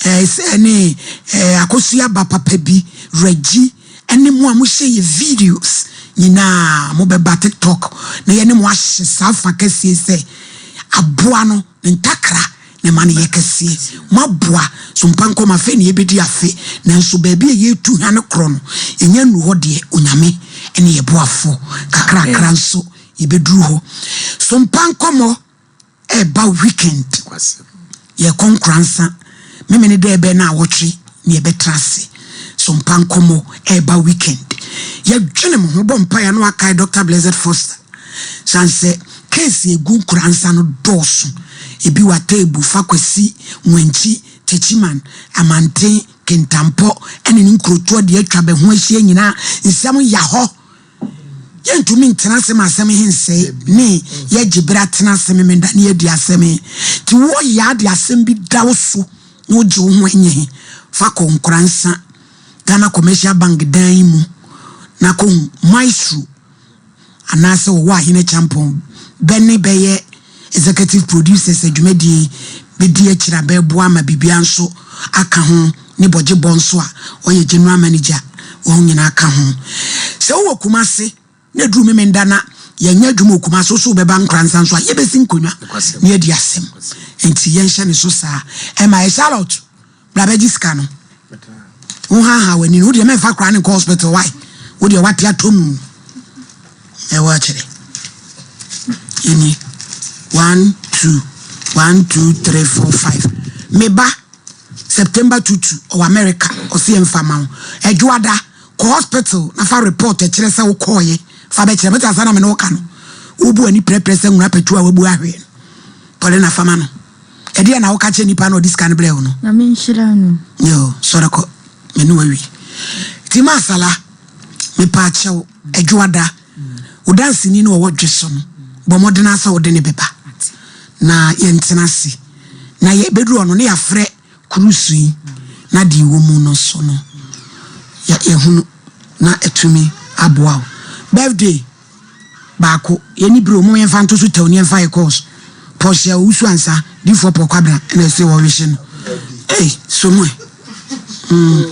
eh sɛ ne eh Akosua ba papa bi Reggie ɛne mo a mo hyɛ yɛ videos nyinaa mo bɛba tiktok na yɛne mo ahyɛ saa fa kɛseɛ sɛ aboa no ne ntakra. Na ɛma no yɛ kɛseɛ. Moaboa so mpa nkɔm afei na yɛbɛdi afe nanso baabi a yɛretu hwane korɔ no yɛnya nnu hɔ deɛ Onyame ne yɛ boafoɔ kakrakra nso yɛbɛduru hɔ. So mpa nkɔmɔ ɛreba weekend yɛkɔ Nkoransa Memene dɛ ɛbɛn naawɔtwe na yɛbɛtra ase. So mpa nkɔmɔ ɛreba weekend yɛdwene mo ho bɔ mpaeɛ na wakae Doctor Blessed Foster. San sɛ case a egu Nkoransa no dɔɔso. Ebi wɔ Atebu, Fakwasi, Nwankyi, Techiman, Amanten, Kintampɔ ne ne nkurotoɔ deɛ atwa bɛ ho ahyia nyinaa nsɛm ya hɔ. Yɛntumi ntena ase ma asɛm he nsɛe ne yɛgye berɛ atena ase Memenda ne yɛadi asɛm he. Nti wo yaa de asɛm bi da wo so na wogye wo ho ɛnyɛ he, fa kɔ Nkoransa, Ghana Commercial Bank dan yi mu na kɔhu Maestro. Anaasɛ wɔwɔ Ahene Kyampɔn bɛ ne bɛyɛ executive producers a dwumadie yi bɛdi akyire a bɛboa ama biribiara nso aka ho ne Bɔgye Bɔ nso a ɔyɛ general manager wɔn nyinaa ka ho. Sɛ wowɔ Kumase na ɛduru Memenda na yɛnyɛ adwuma wɔ Kumase wo so wobɛba Nkoransa nso a yɛbɛsi nkonnwa na yɛadi asɛm nti yɛnhyɛ ne so saa. Ɛma yɛ Charlotte. Bra bɛgye sika no. Wo haha w'ani no, wo deɛ mɛmfa koraa ne nkɔ hospital why? Wo deɛ wate atɔ mu. Ɛwɔ akyerɛ. Ɛni. One, two, one, two, three, four, five. Me ba, September tutu, ɔwɔ America, ɔsi ɛmfa ma wo. Ɛdwoada, kɔ hospital na fa report ɛkyerɛ sɛ wokɔɔyɛ. Fa bɛkyerɛ, mɛte asa na me ne wo ka no. Wobu ani prɛprɛ sɛ nwura pɛtu a wabu ahwee no. Paulina fa ma no. Ɛdeɛn na woka kyerɛ nipa no a ɔde sika no brɛɛ wo no? Nyame nhyira no. Yoo, sɔre kɔ. Me ne wo awie. Nti Masala, mepaakyɛw, Adwoada, wo danseni no a ɔwɔ dwe so no, bɔ mmɔden ara sɛ wode no bɛba na yɛntena ase. Na yɛbɛduru hɔ no, na yɛafrɛ kurusu yi na deɛ ɛwɔ mu no nso no, yɛahunu na atumi aboa wo. Birthday. Baako, yɛnni bere o, mom yɛmfa nto so tɛw ne yɛmfa yɛ course. Portia Owusu Ansah, Difoɔ Paul Kwabena ɛna ɛse wɔrehye no. Ei, so mu ɛ. Mm.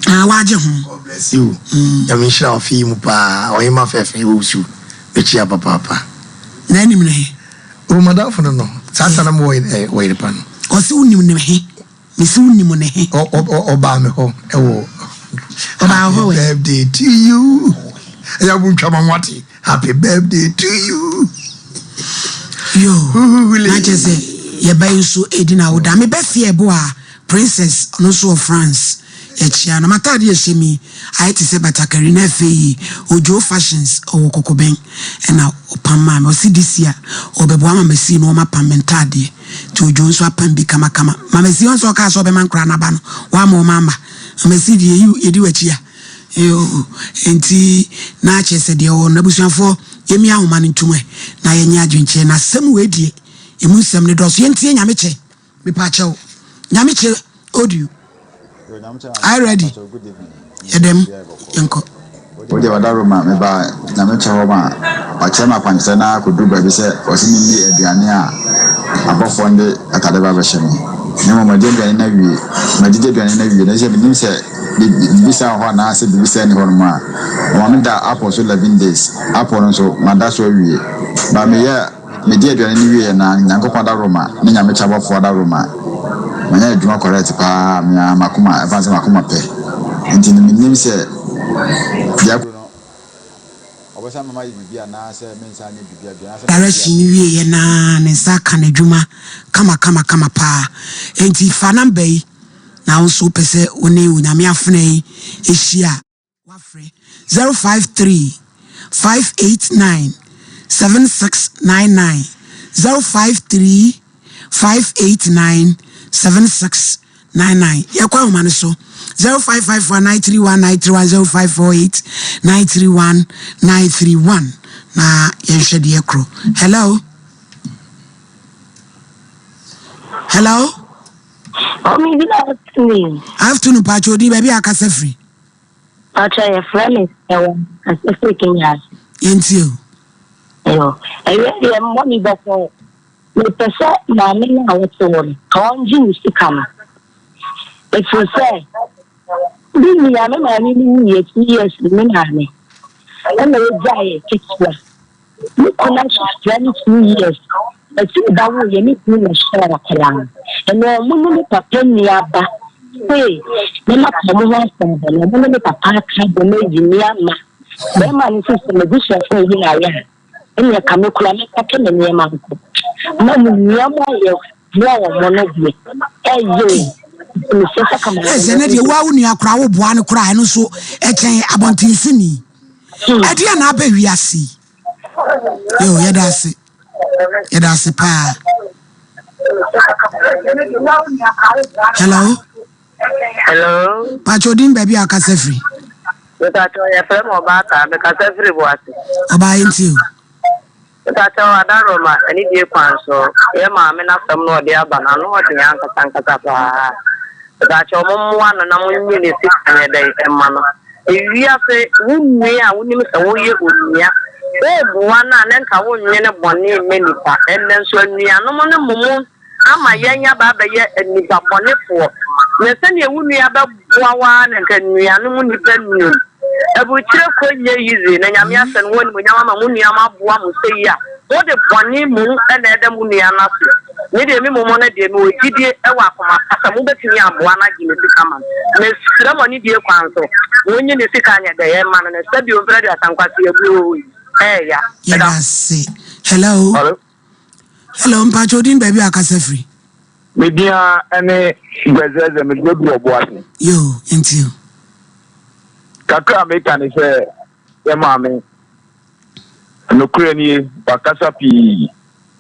Ah, wagye ho. God bless you. Mm. Nyame nhyira wo fii mu paa. Ɔhema fɛfɛ Owusu. Mekyia papaapa. Na anim no he? O madamfo no no. Saa ta na mo wɔ wɔ yere pa no. Ɔse wonim no he? Mese wonim ne he? Ɔbaa me hɔ ɛwɔ. Ɔbaa hɔ wɛ. Happy birthday to you. Ɛyɛ mo ntwa ma mo ate. Happy birthday to you. Yo, na kyerɛ sɛ yɛba yi nso edi na awoda. Me bɛ fie ɛbo a princess ɔno nso wɔ France. Yɛkyia no. M'ataade a ɛhyɛ mi ayɛ te sɛ batakari na afei yi Ojo Fashions ɔwɔ Kɔkɔbɛn ɛna ɔpam maa me. Ɔse this year ɔbɛboa ma masi na ɔmapam me ntaadeɛ. Nti Odwo nso apam bi kamakama. Mama si ɔn sɛ ɔkaa sɛ ɔbɛma nkoraa no aba no, wamma ɔma amma. Mama si deɛ yɛyi yɛdi w'akyi a. Yoo, nti na kyerɛ sɛ deɛ ɔwɔ no. Abusuafoɔ, yɛmmia ahoma no ntom ɛ na yɛnyɛ adwenkyerɛ. Na asɛm wei deɛ, ɛmu nsɛm no dɔɔso. Yɛntie Nyamekyɛ, mepaakyɛw. Nyamekyɛ audio. Are you ready? Yɛdɛm, yɛnkɔ. Wo deɛ ɔda Roma meba Nyamekyɛ hɔ ma wakyerɛ me akwankyerɛ na akɔduru baabi sɛ ɔse menni aduane a abɔfoɔ no de atade ba bɛhyɛ me na mmom madi aduane no awie madidi aduane no awie na sɛ menim sɛ biribi saa wɔ hɔ anaasɛ biribi saa nni hɔ nom a ɔma me da apple so 11 days apple no nso mada so awie ba meyɛ Medii aduane no wieɛ na Nyankopɔn adaworoma ne Nyame kyabɔfoɔ adaworoma manya adwuma correct paa me ara makoma ɛmfa ne sɛ makoma pɛ nti no mennim sɛ deɛ akɔ no ɔbɛsan ama mayɛ biribi anaa sɛ mensan nyɛ biribi bio anaasɛ Direction no wieɛ no ara ne nsa aka n'adwuma kama kama kama paa. Enti fa number yi na wo nso wopɛ sɛ wo ne Onyame afena yi hyia a. Wafrɛ 053 589 7699 053 589 7699 Yɛkɔ ahoma no so 0554 931 931 0548 931 931 na yɛnhwɛ deɛ ɛkorɔ. Hello? Hello? Mommy, good afternoon. Afternoon, Pacho, odin baabi a akasa firi. Pacho, yɛfrɛ me ɛwɔ kasa firi Kenya ase. Yɛntie o. Ɛyɔ, ɛyɛ deɛ mmɔ me bɔkɔ. Mepɛ sɛ maame no a wɔte hɔ no, ka ɔngye ne sika no. Ɛfiri sɛ, bi nua me maame no wuiɛ 2 years me maame. Ɛna ɛgyaeɛ ketewa. Me kunu ahyehyɛ no 2 years. Ɛti me ba woeɛ me kunu na ɔhyɛɛ akwadaa no. Ɛna ɔmo ne me papa nua ba sei na maka ɔmo ho asɛm bɔne. Ɔmo ne me papa aka abom ayi me ama. Bɛrima no nso sɛ m'abusuafoɔ ayi no ayɛ a, ɛnneɛ ka me koraa mɛpake me nneɛma nkɔ. Ma mo nua mo ayɛ boa wɔn no deɛ ɛyɛ o. Nti mesrɛ sɛ ka ma Ɛsɛ ne deɛ woa wo nua koraa woboa no koraa ɛno nso ɛkyɛn abɔntensoni. Ɛdeɛ na aba wiase yi. Yo, yɛda ase. Yɛda ase paa. Hello. Hello. Pacho din baabi a akasa firi. Mepacho yɛfrɛ me ɔbaata mekasa firi Boase. Ɔbaa yɛ nti o. Mepacho Adaroma anidie kwan so yɛ maame n'asɛm na ɔde aba no ano ɔden ankasa ankasa paa. Mepacho mo mmoa no na mo nye ne sika nyɛ dɛn ɛma no. Ewiase, wo nua a wonim sɛ woyɛ onua, woboa no a na nka wonnwene bɔne mma nnipa. Ɛnnɛ nso anuanom no mmom ama yɛn aba abɛyɛ nnipa bɔnefoɔ. Na sɛdeɛ wo nua bɛboa wo ara na nka anuanom nnipa nnim. Aburukyire kɔ nyɛ easy na Nyame ahyɛ ne ho animuonyam ama mo nua moaboa mo sei a, mode bɔne mmom na ɛda mo nua no ase. Me deɛ me mmom no deɛ mewɔ gyidie wɔ akoma pa sɛ mobɛtumi aboa no agye ne sika ama no. Mesrɛ mo anidie kwan so, monyi ne sika nyɛ dɛ mma no na sɛbio mfrɛ aduasa nkwaseabuo yi ɛɛya. Yɛda ase. Hello. Hello. Hello, mpakyɛ odin baabi a akasa firi. Me din ara ne Gbɛzɛɛzɛ, mede adu Ɔboase. Yo, nti o. Kakra a meka ne sɛ yɛ maame, nokorɛ nie, wakasa pii.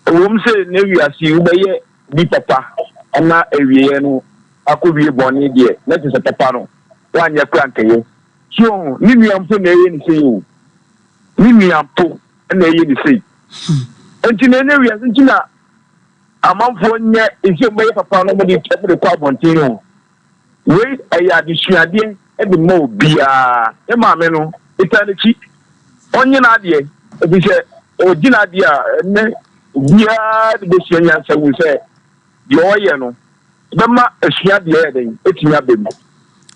Ɛwom sɛ nnɛ wiase yi wobɛyɛ bi papa na awieɛ no akɔwie bɔne deɛ, na kyerɛ sɛ papa no woanyɛ koraa anka ɛyɛ. So woahu? Ne nua mpo na ɛyɛ no sei o. Ne nua mpo na ɛyɛ no sei. Nti na ɛnɛ wiase nti na amanfoɔ nyɛ sɛ wɔbɛyɛ papa no wɔde wɔde kɔ abɔnten o. Wei ɛyɛ adesuadeɛ de ma obiara. Ne maame no, ɛtaa n'akyi. Ɔnyɛ n'adeɛ, ɛfiri sɛ ɔgye n'adeɛ a, ɛnnɛ obiara de bɛsua nyansa hu sɛ deɛ ɔyɛ no bɛma asuadeɛ ayɛ dɛn atumi aba mu.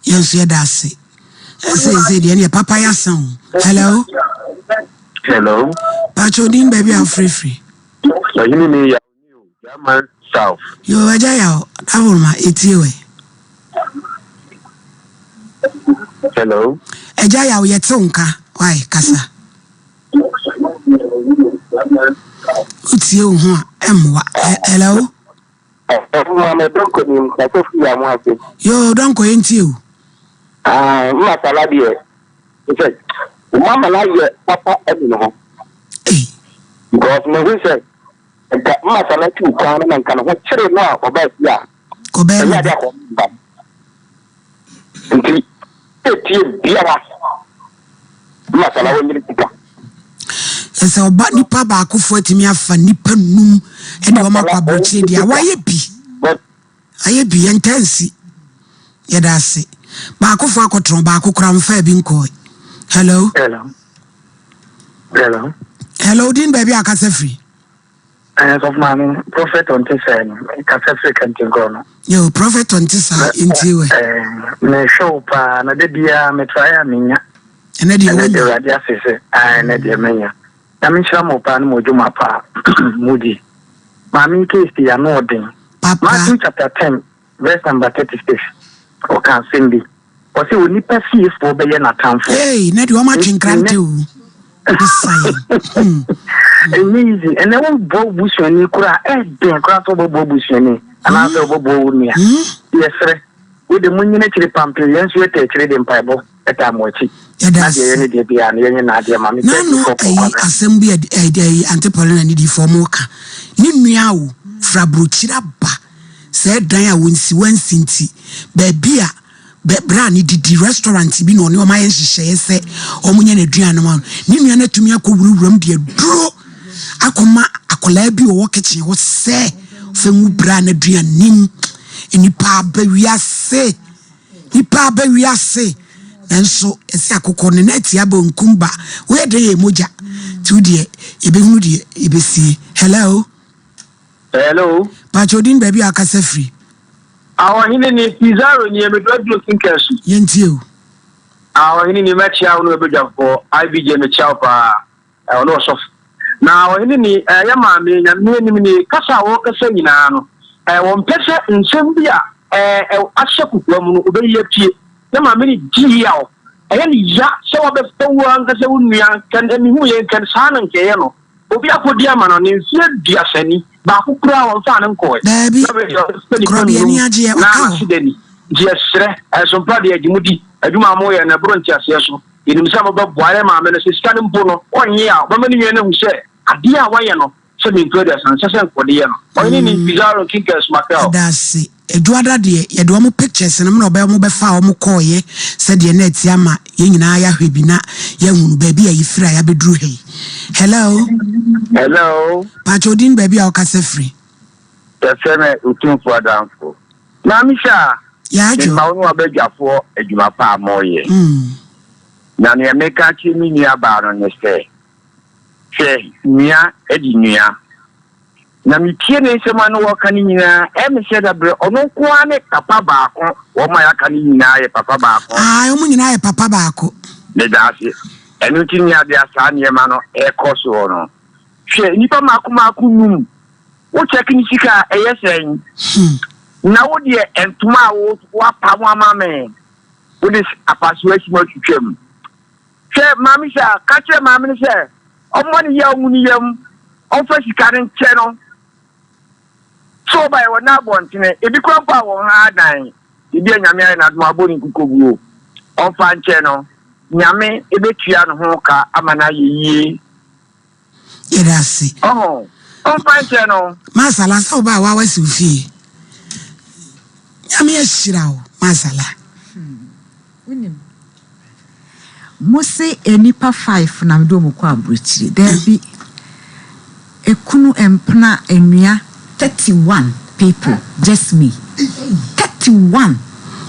Yɛn nso yɛda ase. Ɛsɛ ɛsɛ deɛ neɛ papa yɛ asa o. Hello. Hello. Pacho din baabi a wofirifiri. Ɔhene ni yaw ni o, German South. Yoo agya yaw, dawuruma etie wɛ. Hello. Agya yaw yɛte wo nka wai kasa. Wotie wo ho a ɛmmoa. Hello. Maame Donkor nim kasa firi Amoase. Yoo Donkor yɛntie o. Ah, masala deɛ sɛ mama no ayɛ papa adu ne ho. Because mehu sɛ nka masala tu kwan no na nka ne ho kyere no a ɔbaa fie a ɛnyɛ ade akɔ ba. Nti etie biara masala wɔnyere sika. Sɛ ɔba nipa baakofo atumi afa nipa num ɛde wɔn akɔ aburokyire deɛ wayɛ bi. Ayɛ bi, yɛntaa nsi. Yɛda ase. Baakofo akɔtrɔn baako koraa mfaa bi nkɔe. Hello. Hello. Hello. Hello, din baabi a akasa firi. Eh, sɔfo maame, prophet ɔnte sɛɛ no, kasa firi kɛntenkorɔ no. Yo, prophet ɔnte saa, ntie wɛ. Eh, mehwɛ wo paa, na da biara metrae a menya. Ɛnɛ deɛ wonya. Ɛnɛ deɛ Awurade ase sɛ, ɛnɛ deɛ menya. Nyame nhyira mo paa ne mo dwuma pa a modi. Maame yi case yi ano ɔden. Papa. Matthew chapter 10 verse number 36 ɔka asɛm bi. Ɔse onipa fiefoɔ bɛyɛ n'atamfo. Hey, na deɛ ɔma twe nkrante o. Bisa yɛn. Hmm. Ɛnyɛ easy. Ɛnɛ wobɔ wo busuani koraa ɛden koraa sɛ wobɛbɔ busuani anaasɛ wobɛbɔ wo nua. Yɛsrɛ. Wo de monyina akyiri pampee, yɛn nso yɛtaa akyiri de mpaebɔ taa mo akyi. Yɛda Na deɛ ase. yɛne deɛ biara no, yɛnyɛ n'adeɛ ma me. Thank you N'ano for ayi Kwabena. asɛm bi a ɛyi Aunty Paulina ne difoɔ mo ka. Ne nua o, firi aburokyire aba saa dan a wɔnsi wansi nti, baabi a bɛ bra no didi, restaurant bi na ɔne wɔn ayɛ nhyehyɛeɛ sɛ wɔnyɛ n'aduane ma no. Ne nua no atumi akɔ wurawura mu de aduro akɔma akwadaa bi ɔwɔ kitchen hɔ sɛ fɛ ngu bra no aduane mu. Nnipa aba wiase, nnipa aba wiase, nanso ɛsɛ akokɔ ne nan tia benkum ba. Woyɛ dɛ yɛ mogya, nti wo deɛ yɛbɛhunu deɛ yɛbɛsie. Hello. Hello. Pakyɛ odin baabi a akasa firi. Ɔhene ni Pizarro nie medɔ aduro sinkɛsu. Yɛntie o. Ɔhene ni mɛkyia wo ne w'abadwafoɔ IBJ mekyia wo paa ɔne ɔsɔfo. Na ɔhene ni, ɛɛ, yɛ maame, Nyame anim nie, kasa a wɔrekasa nyinaa no, ɛɛ, wɔmpɛ sɛ nsɛm bi a, ɛɛ, ɛ, ahyɛ kokoa mu no, wɔbɛyi apue. Yɛ maame no di yaw. Ɛyɛ no ya sɛ wabɛfa wo ankasa wo nua, nka mehu yɛ, nka saa na nka ɛyɛ no. Obi akɔdi ama no, ne mfeɛ aduasa ni, baako koraa wɔmfaa no nkɔɔɛ. Daabi, Na wei deɛ ɔsɛ nipa korɔ deɛ ani nnum agyeɛ, na ɔka hɔ. n'aseda ni. Nti yɛsrɛ, ɛsompa deɛ gye mo di, adwuma a moyɛ no ɛboro nteaseɛ so. Yɛnim sɛ mobɛboa yɛn maame no, sɛ sika no mpo no ɔnnye a, ɔbɛma ne nua no ahu sɛ adeɛ a wayɛ no sɛ me mfeɛ aduasa no, ɛnsɛ sɛ nka ɔde yɛ no. Ɔhene ni, Pizarro Quincas Macau. Yɛda ase. Adwuada deɛ yɛde wɔn pictures no na ɔbɛ wɔn bɛfa wɔn kɔɔeɛ sɛdeɛ na ɛte ama yɛn nyinaa yɛahwɛ bi na yɛahunu baabi a yɛfiri a yɛabɛduru ha yi. Hello. Hello. Pakyɛ odin baabi a wokasa firi. Yɛfrɛ me Otumfoɔ Adamfo. Maame Shaa, Yɛadwo. mema wo ne w'abadwafoɔ adwuma pa a moreyɛ. Na nea meka akyerɛ me nua baa no ne sɛ, hwɛ, nua di nua. Na metie ne nsɛm a na wɔreka no nyinaa, ɛyɛ me sɛ dabrɛ ɔno nko ara ne papa baako, wɔn a yɛaka no nyinaa yɛ papa baako. Ae, wɔn nyinaa yɛ papa baako. Meda ase. Ɛno nti ne adeɛ a saa nneɛma no rekɔ soɔ no. Hwɛ, nnipa mmaako mmaako num, wo kyɛke ne sika a, ɛyɛ sɛn? Na wo deɛ ntoma a wo woapam ama me, wode apasoɔ asi mu atwitwa mu. Hwɛ, maame sɛ, ka kyerɛ maame no sɛ ɔmmɔ ne yaw ngu ne yam, ɔmfa sika no nkyɛ no. Sɛ ɔbaeɛ wɔ n'abɔntene, ebi koraa mpo a wɔn ha adan, ebi a Nyame ayɛ n'adom abɔ ne nkukobuo, ɔmfa nkyɛ no, Nyame bɛtua ne ho ka ama no ayɛ yie. Yɛda ase. Ɔho, ɔmfa nkyɛ no. Masala, sɛ wobaa a woa wasi wo fie. Nyame ahyira wo, Masala. Wonim, mose nnipa five na mede wɔn kɔ aburokyire. Daabi, ekunu, mpena, nnua, 31 people, just me. 31.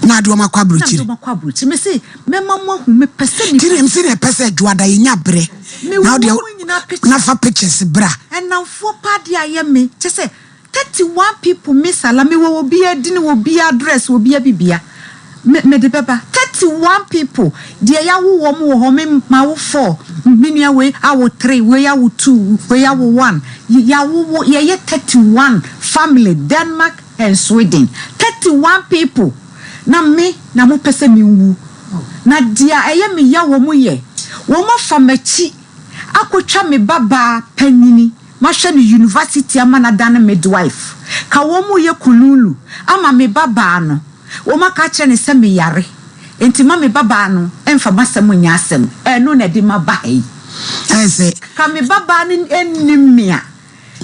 Na ade wɔn akɔ aburokyire. Na mede wɔn akɔ aburokyire. Mese, mɛma mo ahu, mepɛ sɛ nipa. Ti na mese na ɛpɛ sɛ adwoada yɛnya berɛ. Mewɔ wɔn nyinaa pictures. Na fa pictures bra. Ɛnamfoɔ paa de ayɛ me, kyɛ sɛ 31 people me sala me wɔ obia dini wɔ obia address wɔ obia bibia me mede bɛba 31 people deɛ yawo wɔn wɔ hɔ me mawo 4 me nua wei awo 3 wei awo 2 wei awo 1 yawo wo yɛyɛ 31 family Denmark and Sweden 31 people na me na mo pɛ sɛ me nwu na deɛ ɛyɛ me ya wɔn yɛ wɔn afa makyi akɔtwa me ba baa panyini Mahwɛ no university ama no adane midwife. Ka wɔn reyɛ kululu ama me ba baa no, wɔn aka akyerɛ no sɛ me yare, enti ma me ba baa no mfa m'asɛm nyɛ asɛm. Ɛno na ɛde m'aba ha yi. Ayɛ sɛ. Ka me ba baa no nnim me a,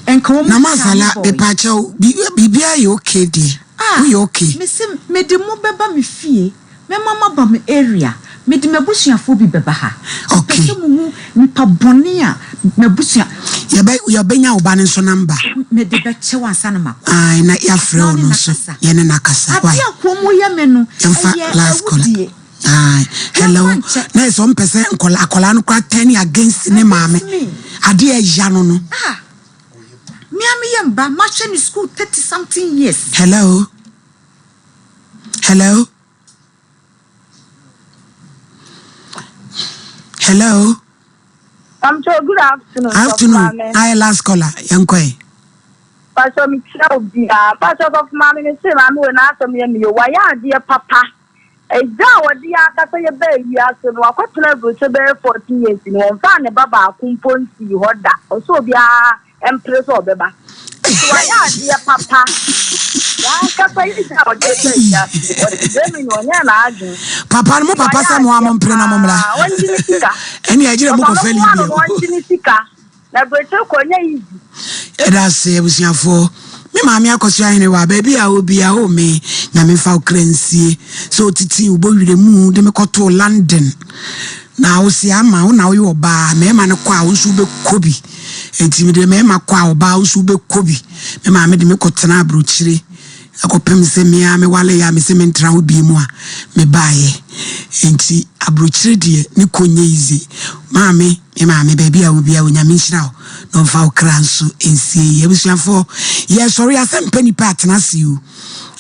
nka wɔn Na twaa me Masala, bɔɔe. mepaakyɛw, biribiara yɛ okay deɛ? Ah, Woyɛ okay? mese mede mo bɛba me fie. Mɛma moaba me area. Mede m'abusuafoɔ bi bɛba ha. Mepɛ sɛ mohu nipa bɔne a m'abusua. Yɛbɛ, yɛbɛnya wo ba no nso number. Mede bɛkyɛ wo ansa na makɔ. Ae, na yɛafrɛ Na wo ɔne no no nso, akasa. yɛne no akasa. Wai. Adeɛ a kurom yɛ me no, Yɛmfa ɛyɛ last caller. awudie. Ae, hello. Yɛmfa nkyɛ. Na yɛ sɛ ɔmpɛ sɛ nkɔla, akwadaa no koraa turn against ne maame. Against me. Adeɛ a ɛya no no. Ah, me ara meyɛ mba, mahwɛ no school 30 something years. Hello. Hello. Hello. Pamcho, good afternoon. Afternoon. I last caller. Yankoi. Pastor mi kyerɛ obiara. Pastor sɔfo maame mi se maame wɔ n'asɛm yɛ mi yɛ wayɛ adeɛ papa. Agya a wɔde yɛn ankasa yɛ baa wiase no, wakɔtena aburokyire bɛyɛ 14 years ni, wɔmfaa ne ba baako mpo nsii hɔ da. Ɔsɛ obiara mpere sɛ ɔbɛba. Nti wayɛ adeɛ papa. Yɛn ankasa yɛ agya a wɔde yɛ baa wiase no, ɔte Germany, ɔnyɛɛ n'adwene. Papa no, mo Nti papa wayɛ sɛ mo a adeɛ mo mpere na mo mmra. paa. Ɔngye ne sika. Ɛne ɛgyina mo Papa kɔfa no mmoa no Libya na o. ɔngye ne sika. Na aburokyire kɔ ɛnyɛ easy. Yɛda ase abusuafoɔ. Me maame Akosua Ahenewa, baabi a wɔ bia o me Nyame mfa wo kra nsie sɛ otiti wo bɔ werɛ mu de me kɔtoo London na wo se ama wo na woyɛ ɔbaa mmarima no kɔ a wo nso wobɛkɔ bi enti mede mmarima kɔ a ɔbaa wo nso wobɛkɔ bi me maame de me kɔtena aburokyire ɛkɔpem sɛ me ara mewaleeɛ a mese mentra hɔ bio mu a mebaeɛ enti aburokyire deɛ ne kɔ nyɛ easy maame. Me maame, baabi a wɔ biara, Onyame nhyira wo na ɔmfa wo kra nso nsie yie. Abusuafoɔ, yɛresɔre a, sɛ mpɛ nipa atena ase o.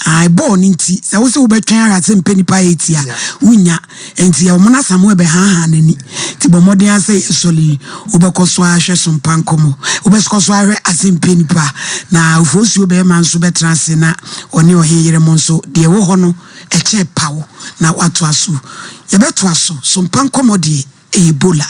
Ae, bɔɔl no nti, sɛ wo se wobɛtwɛn ara sɛ mpɛ nipa ayɛ a, wonnya. Enti Ɔmona Samuel bɛhaahaa n'ani. Nti bɔ mmɔden ara sɛ yɛsɔre yi, wobɛkɔ so ara ahwɛ Sompa Nkɔmmɔ. Wobɛkɔ so ara ahwɛ Asɛmpɛ Nipa. Na Ofosuo Bɛrima nso bɛtena ase na ɔne Ɔhene Yeremo nso, deɛ ɛwɔ hɔ no, ɛkyɛn paw na woatoa so. Yɛbɛtoa so. Sompa Nkɔmmɔ deɛ, ɛyɛ bola.